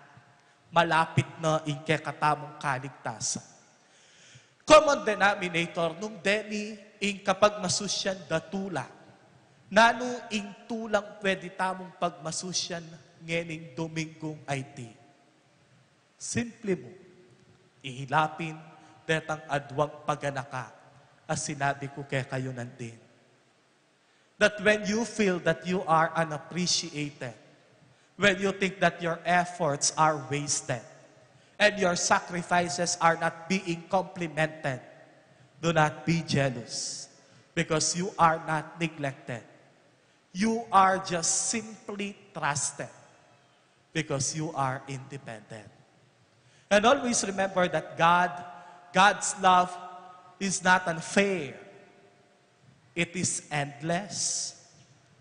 Malapit na ing kekatamung kaligtasan. Common denominator nung deni ing kapagmasusyan da tula. Nanu ing tulang pwede tamung pagmasusyan ngening Dominggung aiti? Simple mu, ihilapin detang aduang paganaka a sinabi ku kekayu nandin. That when you feel that you are unappreciated, when you think that your efforts are wasted, and your sacrifices are not being complimented, do not be jealous, because you are not neglected. You are just simply trusted because you are independent. And always remember that God, God's love is not unfair. It is endless,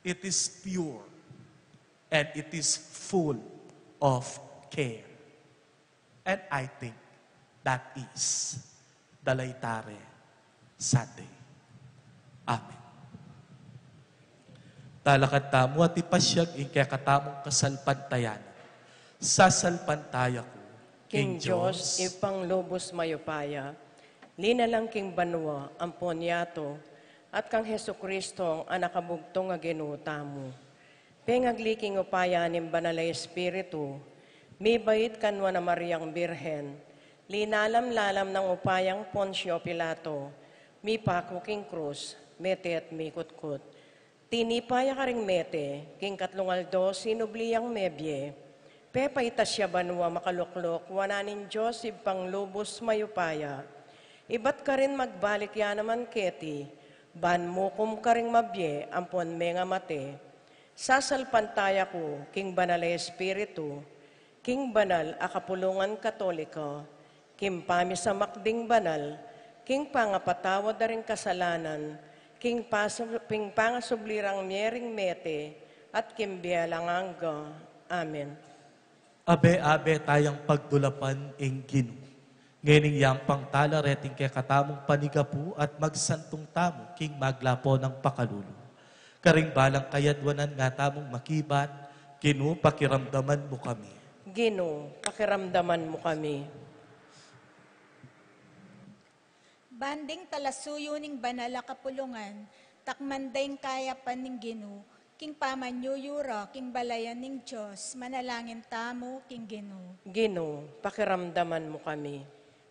it is pure, and it is full of care. And I think that is the Laetare Sunday. Amen. Talakad tamu at ipasyag ing kekatamung kasalpantayanan. Sasalpantaya ku King Dios, Ibpang lubus mayupaya, linalang king banua ampon yatu, at kang Jesucristo, Anak a bugtung a Ginu tamu. Pengagli king upaya ning Banal a Espiritu, mibait kanwa na Mariang Birhen, linalam-lalam nang upayang Poncio Pilato, mipaku king krus, mete at mikutkut. Tinipa ya karing mete, king katlung aldo sinubli yang mebie, pepaitas ya banua makalukluk wanan ning Dios Ibpang lubus mayupaya. Ibat karin magbalik ya naman keti, ban mukum karing mabie ampon mengamate. Sasalpantaya ku king Banal a Espiritu, king banal a kapulungan Katolika, king pamisamak ding banal, king pangapatawad da ring kasalanan, king, pasu- king pangasubli rang mie ring mete, at king bie alang angga. Amen. Abe-abe tayang pagdulapan ing Ginu. Ngening yampang tala reting kekatamung panigapu at magsantung tamu king maglapo nang pakalulu. Karing balang kayadwanan nga tamung makibat, Ginu, pakiramdaman mu kami. Ginu, pakiramdaman mu kami. Ban ding talasuyu ning banal a kapulungan, takman da ing kayapan ning Ginu, king pamanyuyu ra king balayan ning Dios, manalangin tamu king Ginu. Ginu, pakiramdaman mu kami.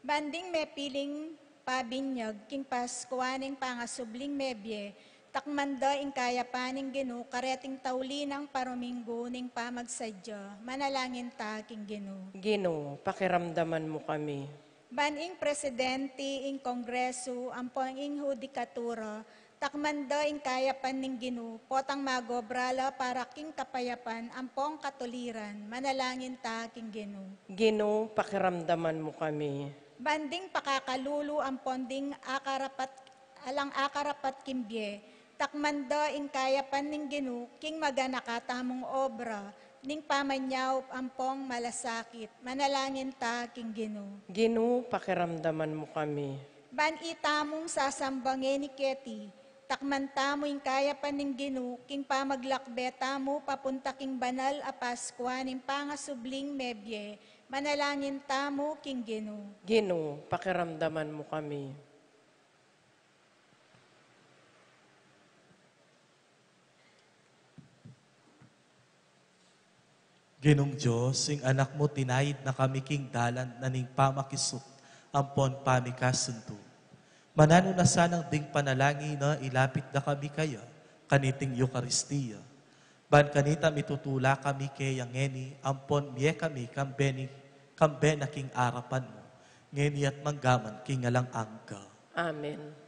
Ban ding mepiling pabinyag king Paskua ning pangasubling mebie, takman da ing kayapan ning Ginu kareting tauli nang paruminggu ning pamagsadya, manalangin ta king Ginu. Ginu, pakiramdaman mu kami. Ban ing presidente, ing Kongresu, ampon ing hudikatura, takman da ing kayapan ning Ginu, potang magobra la para king kapayapan ampong katuliran, manalangin ta king Ginu. Ginu, pakiramdaman mu kami. Ban ding pakakalulu ampon ding akarapat, alang akarapat king bie, takman da ing kayapan ning Ginu, king maganaka tamung obra, ning pamanyaup ampong malasakit, manalangin ta king Ginu. Ginu, pakiramdaman mu kami. Ban itamung sasamba ngeni keti, takman tamu ing kayapan ning Ginu, king pamaglakbe tamu papunta king banal a Paskua ning pangasubling mebie, manalangin tamu king Ginu. Ginu, pakiramdaman mu kami. Ginung Dios, ing Anak mu tinayid na kami king dalan na ning pamakisut ampon pamikasundu. Mananu na sanang ding panalangin na ilapit da kami kaya, kaniting Eukaristia. Ban kanita mitutula kami keya ngeni, ampon mie kami kambe ni, kambe na king arapan mu, ngeni at manggaman king alang angga. Amen.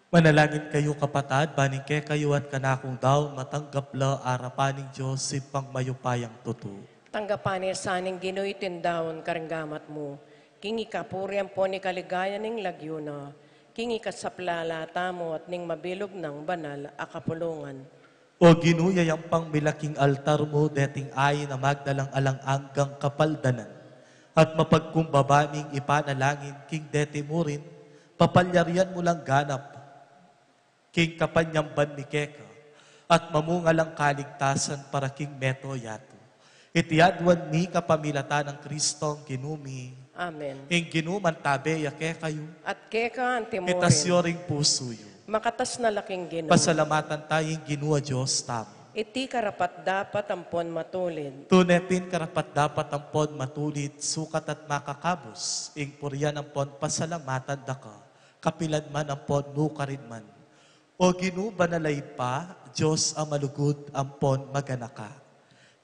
Manalangin kayu, kapatad, ban ing kekayu at kanakung daun matanggap la arapan ning Dios Ibpang mayupayang tutu. Tanggapan ne sa ning Ginu iting daun karing gamat mu, king ikapuri ampon ikaligayan ning lagyu na, king ikasaplala tamu at ning mabilug nang banal a kapulungan. O Ginu, yayampang mi la king altar mu deting ain a magdalang alang anggang kapaldanan, at mapagkumbaba ming ipanalangin king deti murin, papalyarian mu lang ganap king kapanyamban mi keka, at mamunga lang kaligtasan para king meto yatu. Iti aduan mi kapamilatan nang Kristong Ginu mi. Amen. Ing Ginu mantabe ya kekayu. At keka anti mu rin. Itas yu ring pusu yu. Makatas na la king Ginu. Pasalamatan taya ing Ginu a Dios tamu. Iti karapat-dapat ampon matulid. Tune pin karapat-dapat ampon matulid, sukat at makakabus, ing purian ampon pasalamatan da ka, kapilan man ampon nukarin man. O Ginu, banal a Ibpa, Dios a malugud ampon maganaka.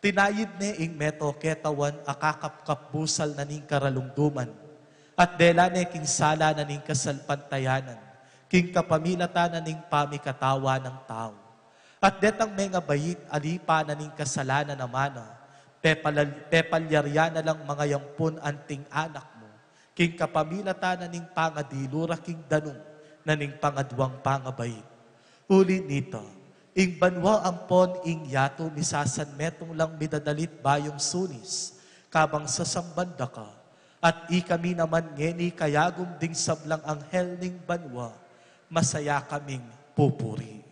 Tinayid ne ing meto ketawan a kakapkap busal na ning karalumduman, at dela ne king sala na ning kasalpantayanan, king kapamilatan na ning pamikatawan nang tau. At detang mengabait a lipa na ning kasalanan a mana, pepalal-, pepalyarian na lang mangayampun anting anak mu, king kapamilatan na ning pangadilu ra king danum na ning pangaduang pangabait. Uli nita, ing banua ampon ing yatu misasanmetung lang midadalit bayung sunis, kabang sasamban da ka, at ikami naman ngeni kayagum ding sablang anghel ning banua, masaya kaming pupuri.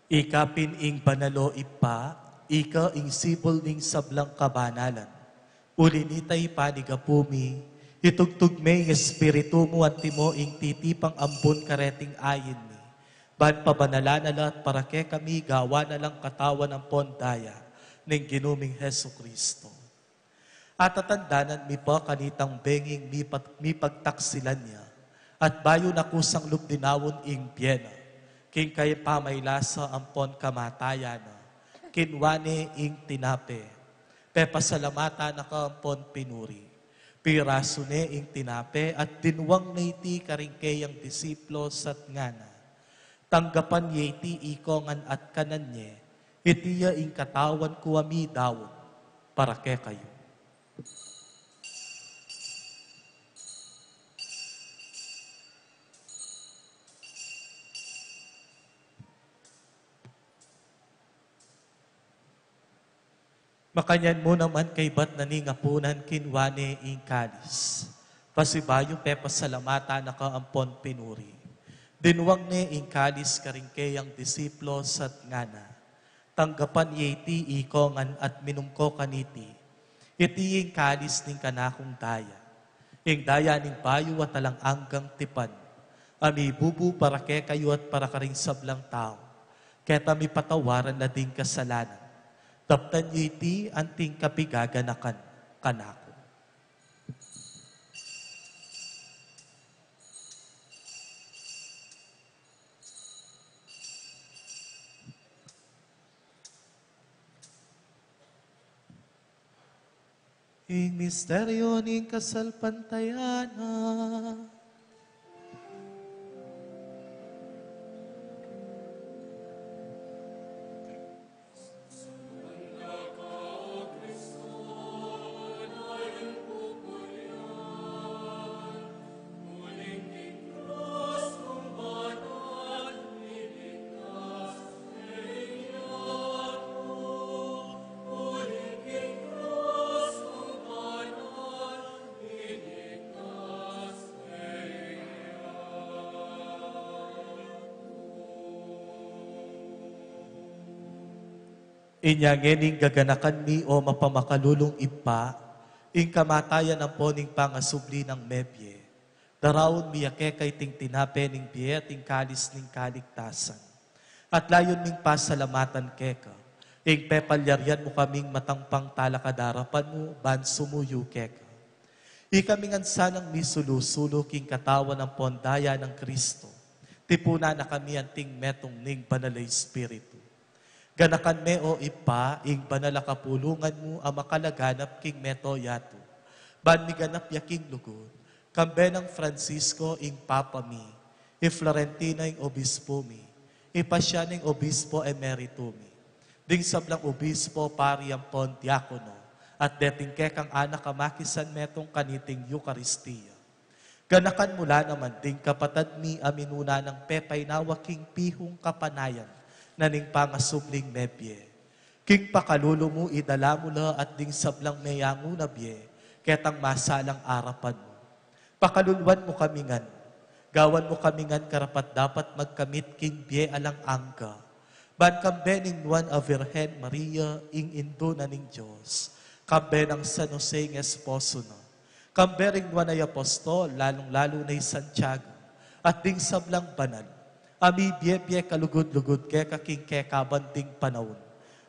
Ika pin ing banal, o Ibpa, ika ing sibul ning sablang kabanalan. Uli nita, ipanigapu mi, itugtug me ing Espiritu mu antimo ing titipang ambun kareting ain mi, ban pabanalan na la at para kekami gawan na lang katawan ampon daya ning Ginu ming Jesucristo. Atatandanan mi pa kanitang benging mipat-, mipagtaksilan ya, at bayu na kusang lub dinaun ing bie na, king kayang pamaylasa ampon kamatayan na, kinwa ne ing tinape, pepasalamatan na ka ampon pinuri, pirasu ne ing tinape, at dinwang ne iti karing keyang disipulus at ngana: Tanggapan ye iti ikong ngan at kanan ye, iti ya ing katawan ku a midaun para kekayu. Makanyan mu naman kaybat na ning apunan, kinwa ne ing kalis, pasibayu pepasalamatan na ka ampon pinuri, dinwang ne ing kalis karing keyang disipulus at ngana: Tanggapan ye iti ikong ngan at minum ko kaniti, iti ing kalis ning kanakung daya, ing daya ning bayu at alang anggang tipan, a mibubu para kekayu at para karing sablang tau, keta mipatawaran na ding kasalanan. Daptan ye iti anting kapigaganakan kanaku. Ing misteryo ning kasalpantayanan. Inya ngening gaganakan mi, o mapamakalulung Ibpa, ing kamatayan ampon ing pangasubli nang mebie, daraun mi ya keka iting tinape ning bie at ing kalis ning kaligtasan. At layun ming pasalamatan keka ing pepalyarian mu kaming matang pangtalakad arapan mu ban sumuyu keka. Ikami ngan sanang misulu-sulu king katawan ampon daya nang Kristo, tipunan na kami anting metung ning Banal a Espiritu. Ganakan me, o Ibpa, ing banal a kapulungan mu a makalaganap king mabilug a yatu, ban miganap ya king lugud, kambe nang Francisco ing Papa mi, i Florentino ing Obispo mi, i Pasian ing Obispo Emerito mi, ding sablang obispo, pari ampon diakono, at deting kekang anak a makisanmetung kaniting Eukaristia. Ganakan mu la naman ding kapatad mi a minuna nang pepainawa king pihung kapanayan na ning pangasubling mebie. King pakalulu mu idala mu la at ding sablang meyangu na bie ketang masalang arapan mu. Pakaluluan mu kami ngan, gawan mu kami ngan karapat-dapat magkamit king bie alang angga, ban kambe ning Nuan a Virgen Maria, ing Indu na ning Dios, kambe nang San Jose ing esposo na, kambe ring nuan a apostol, lalung-lalu na i Santiago, at ding sablang banal a mibie-bie kalugud-lugud keka king kekaban ding panaun,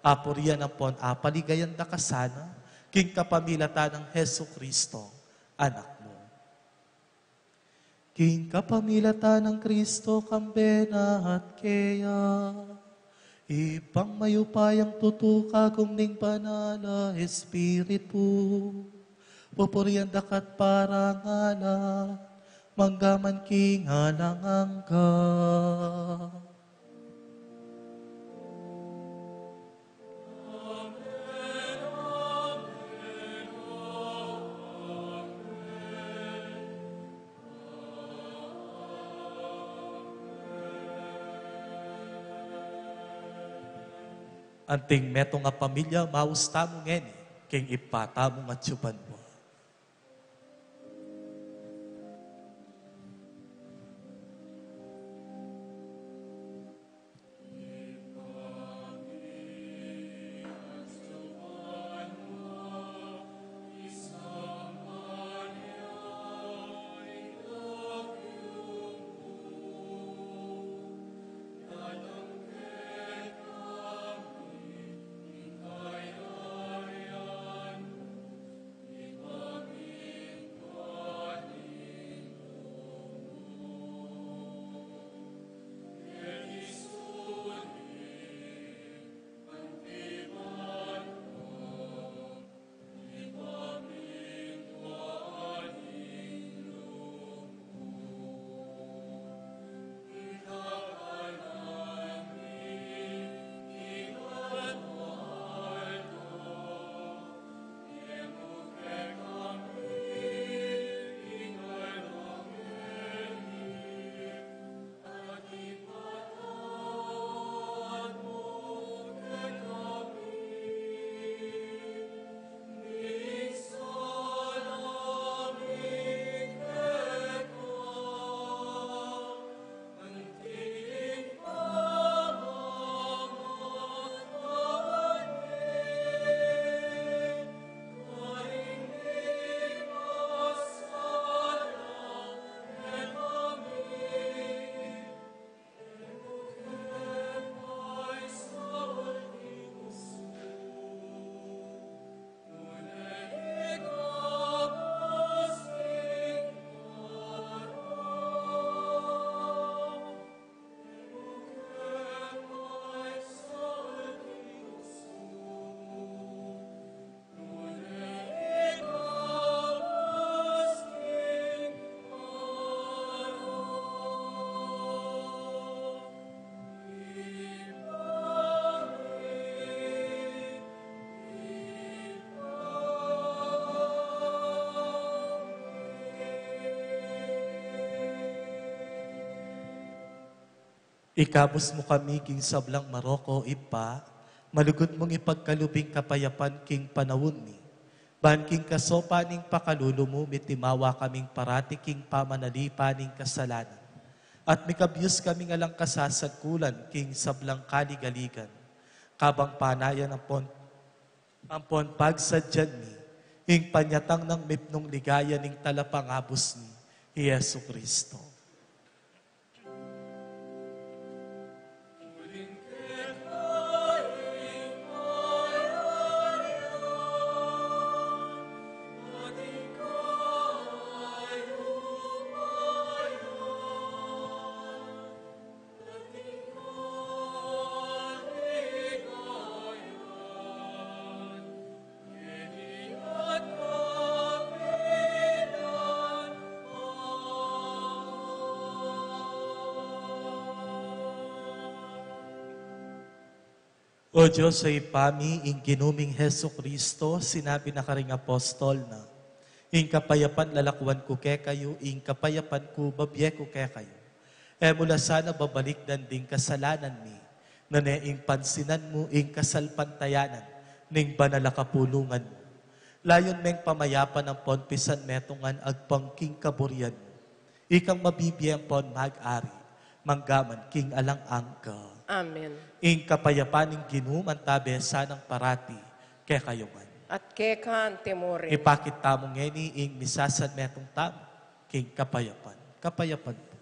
apurian ampon apaligayan da ka sana, king kapamilatan nang Jesucristo, Anak mu. King kapamilatan nang Kristo, kambe na at keya, Ibpang mayupayang tutu, kagum ning Banal a Espiritu, pupurian da ka at parangalan, mangga man king alang angga. Anting metung a pamilya, maus tamu ngeni king Ibpa tamung atsu banua. Ikabus mu kami king sablang marok, O Ibpa, malugud mung ipagkalub ing kapayapan king panaun mi. Ban king kasaupan ning pakalulu mu, mitimawa kaming parati king pamanalipan ning kasalanan. At mikabus kaming alang kasasagkulan king sablang kaligaligan. Kabang panayan ampon ampon pagsadyan mi ing panyatang nang mipnung ligaya ning Talapangabus mi, i Jesucristo. O Dios a Ibpa mi, ing Ginu ming Jesucristo, sinabi na karing apostol na, ing kapayapan lalakuan ku kekayu, ing kapayapan ku babie ku kekayu. E mu la sana babalikdan ding kasalanan mi, nune ing pansinan mu ing kasalpantayanan ning banal a kapulungan mu. Layun meng pamayapan ampon pisanmetungan agpang king kaburian mu. Ikang mabibie ampon mag-ari, mangga man king alang angga. Amen. Ing kapayapan ning Ginu mantabe sanang parati kekayu ngan. At keka antimurin. Ipakit tamu ngeni ing misasanmetung tamu king kapayapan. Kapayapan pu.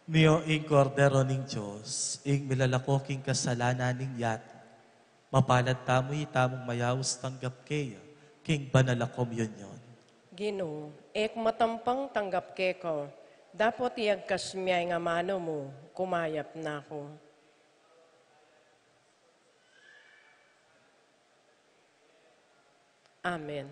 Nio ing Kordero ning Dios, ing milalako king kasalanan ning yatu. Mapalad tamu itamung mayaus tanggap keya king banal a komunyon. Ginu, e ku matampang tanggap keka, dapot iyagkas mu ya ing amanu mu, kumayap na ku. Amen.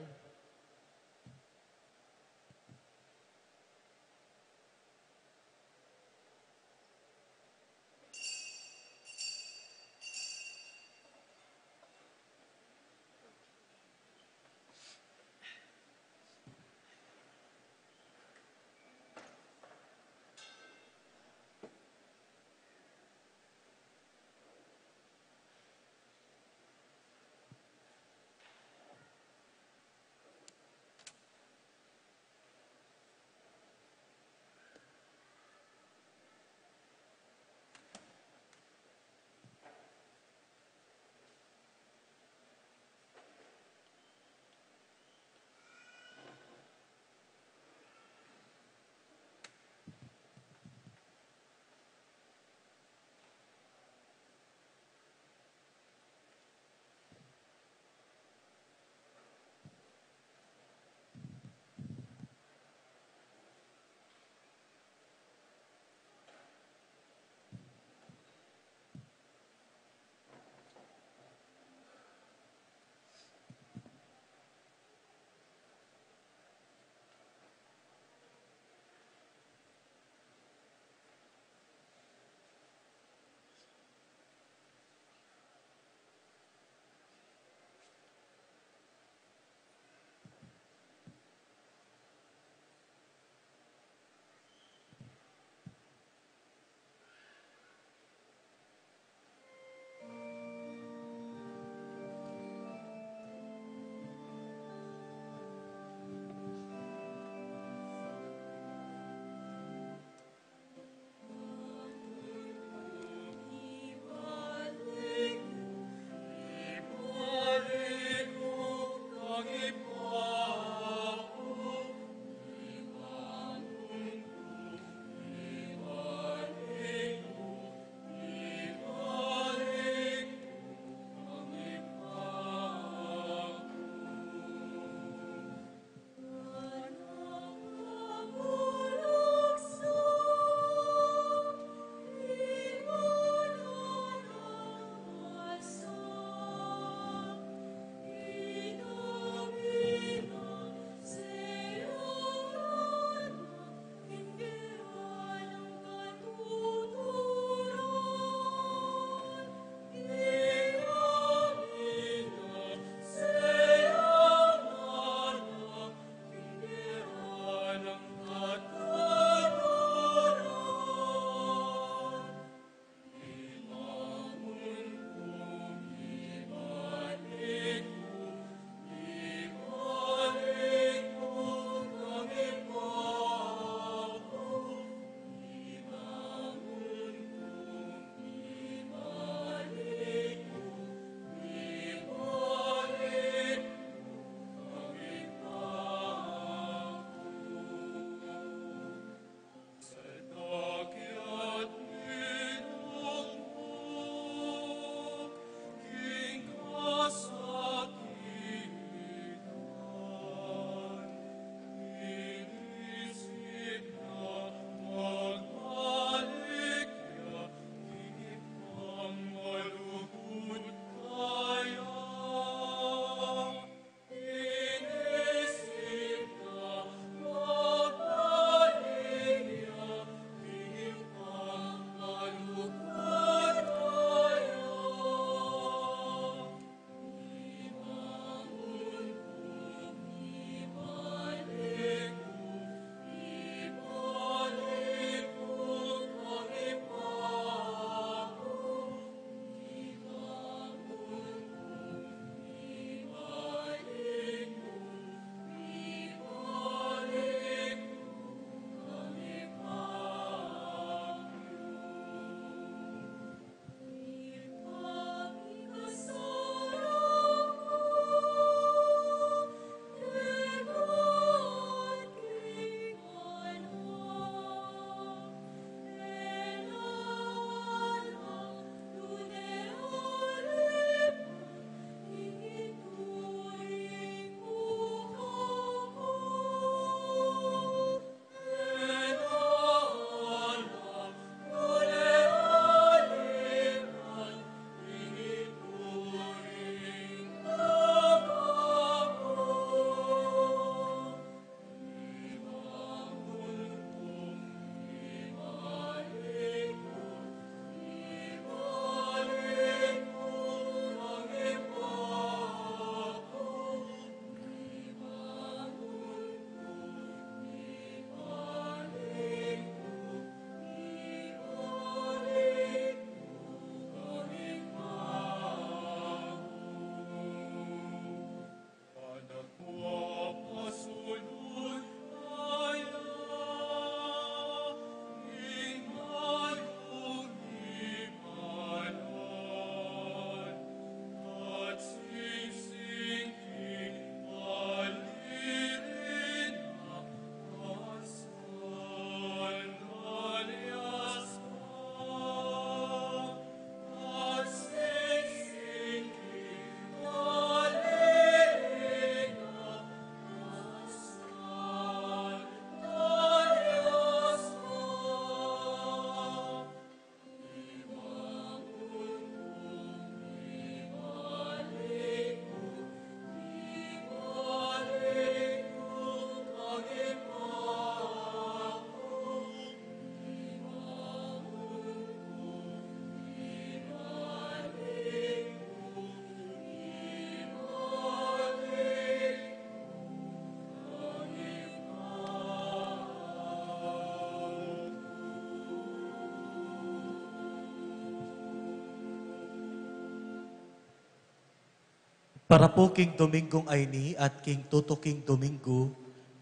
Para pu king Dominggung ayni at king tutuking Dominggu,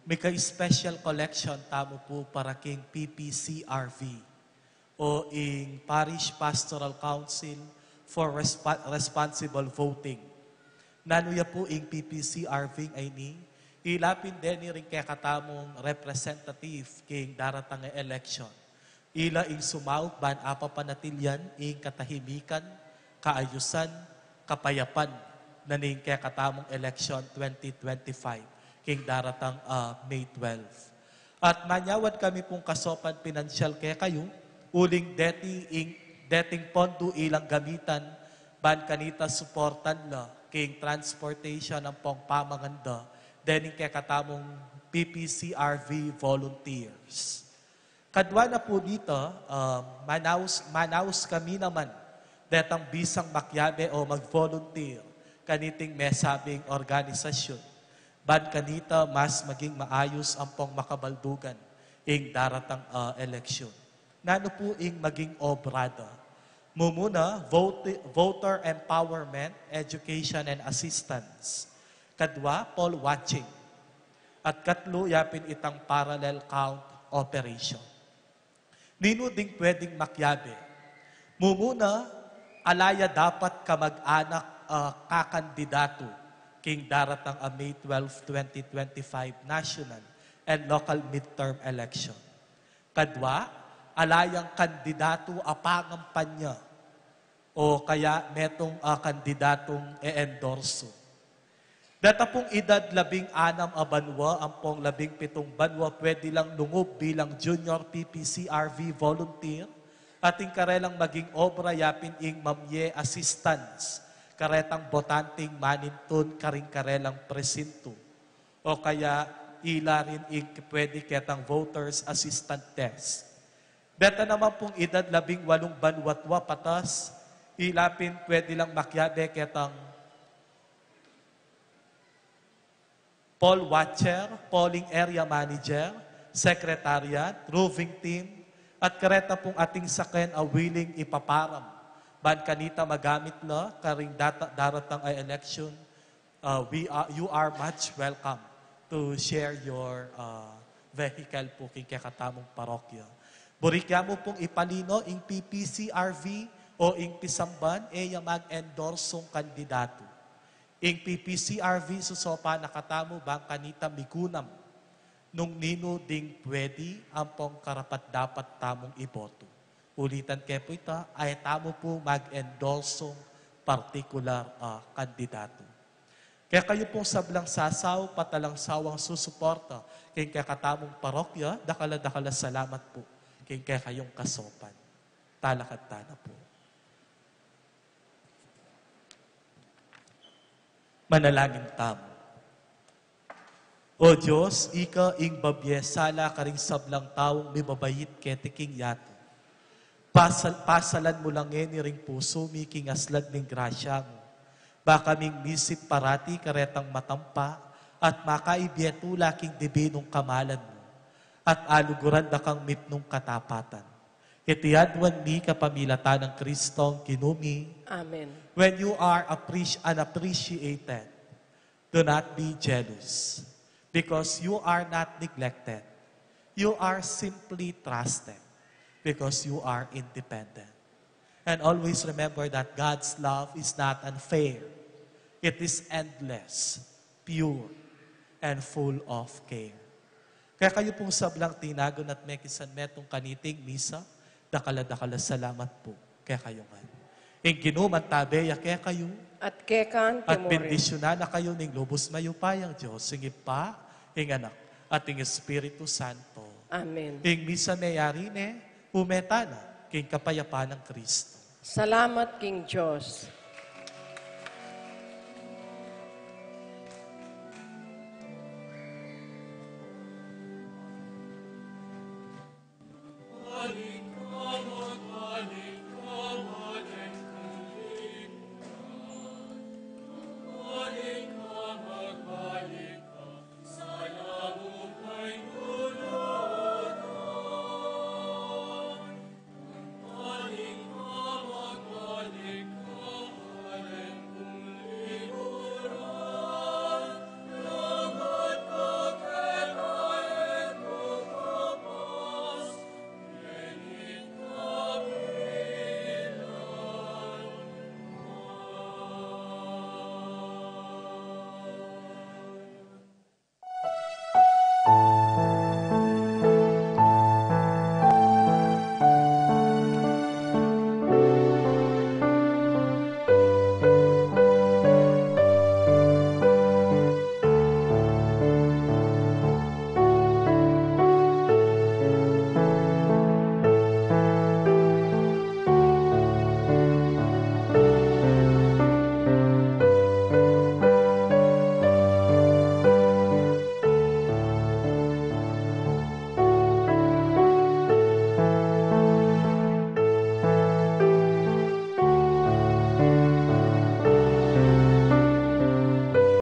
mika-special collection tamu pu para king P P C R V o ing Parish Pastoral Council for Respo-, Responsible Voting. Nanu ya pu ing P P C R V ayni? Ila pin deni ring kekatamung representative king daratang a election. Ila ing sumaup ban apapanatilyan ing katahimikan, kaayusan, kapayapan na ning kekatamung election twenty twenty-five king daratang, ah, May twelve. At manyawad kami pung kasopan pinansyal kekayu, uling deti ing, deting pondu ilang gamitan ban kanita suportan la king transportation ampong pamanganda dening kekatamung P P C R V volunteers. Kadua na pu nita, ah, manaus, manaus kami naman detang bisang makiabe o mag-volunteer kaniting mesabing organisasyun ban kanita mas maging maayus ampong makabaldugan ing daratang, ah, eleksyon. Nanu pu ing maging obra da? Mumuna, vote-, voter empowerment, education, and assistance. Kadua, poll watching. At katlu, yapin itang parallel count operation. Ninu ding pwedeng makiabe? Mumuna, ala ya dapat kamag-anak, ah, kakandidatu king daratang a May twelve, twenty twenty-five national and local midterm election. Kadua, ala yang kandidatu a pangampanya o kaya metung a kandidatung e-endorso. Deta pung edad labing-anam a banua ampong labing-pitung banua pwede lang lungub bilang junior P P C R V volunteer at ing karelang maging obra yapin ing mamye assistance karetang botanting manintun karing karelang presintu o kaya ila rin ing pwede ketang voters assistant desk. Deta naman pung edad labing-walung banua at dua patas, ila pin pwede lang makiabe ketang poll watcher, polling area manager, secretariat, roving team, at kareta pung ating saken a willing ipaparam ban kanita magamit la karing data-, daratang a election. Uh, we are, you are much welcome to share your, uh, vehicle pu king kekatamung parokya. Buri ke mu pung ipalino ing P P C R V o ing pisamban e ya mag-endorsong kandidatu. Ing P P C R V susopan na katamu bang kanita migunam nung ninu ding pwede ampong karapat-dapat tamung iboto. Ulitan ke pu ita, e tamu pu mag-endorsong partikular a kandidatu. Kekayu pung sablang sasaup at alang sawang susuporta king kekatamung parokya, dakal a dakal a salamat pu king kekayung kasopan. Talakad tana pu. Manalangin tamu. O Dios, ika ing babie sala karing sablang taung mibabait keti king yatu. Pasal-, pasalan mu la ngeni ring pusu mi king aslag ning grasya mu. Ba kaming misip parati karetang matampa at makaibie tula king dibinung kamalan mu. At aluguran da kang mipnung katapatan. Iti aduan mi kapamilatan nang Kristong Ginu mi. Amen. When you are appreci-, unappreciated, do not be jealous, because you are not neglected. You are simply trusted, because you are independent. And always remember that God's love is not unfair. It is endless, pure, and full of care. Kekayu pung sablang tinagun at mekisan metung kaniting misa, dakal a dakal a salamat pu kekayu ngan. Ing Ginu mantabe ya kekayu. At keka mu rin. At bendisyunan na kayu ning lubus mayupayang Dios, ing Ibpa, ing Anak, at ing Espiritu Santo. Amen. Ing misa meyari ne, ume tana king kapayapan nang Kristo. Salamat king Dios.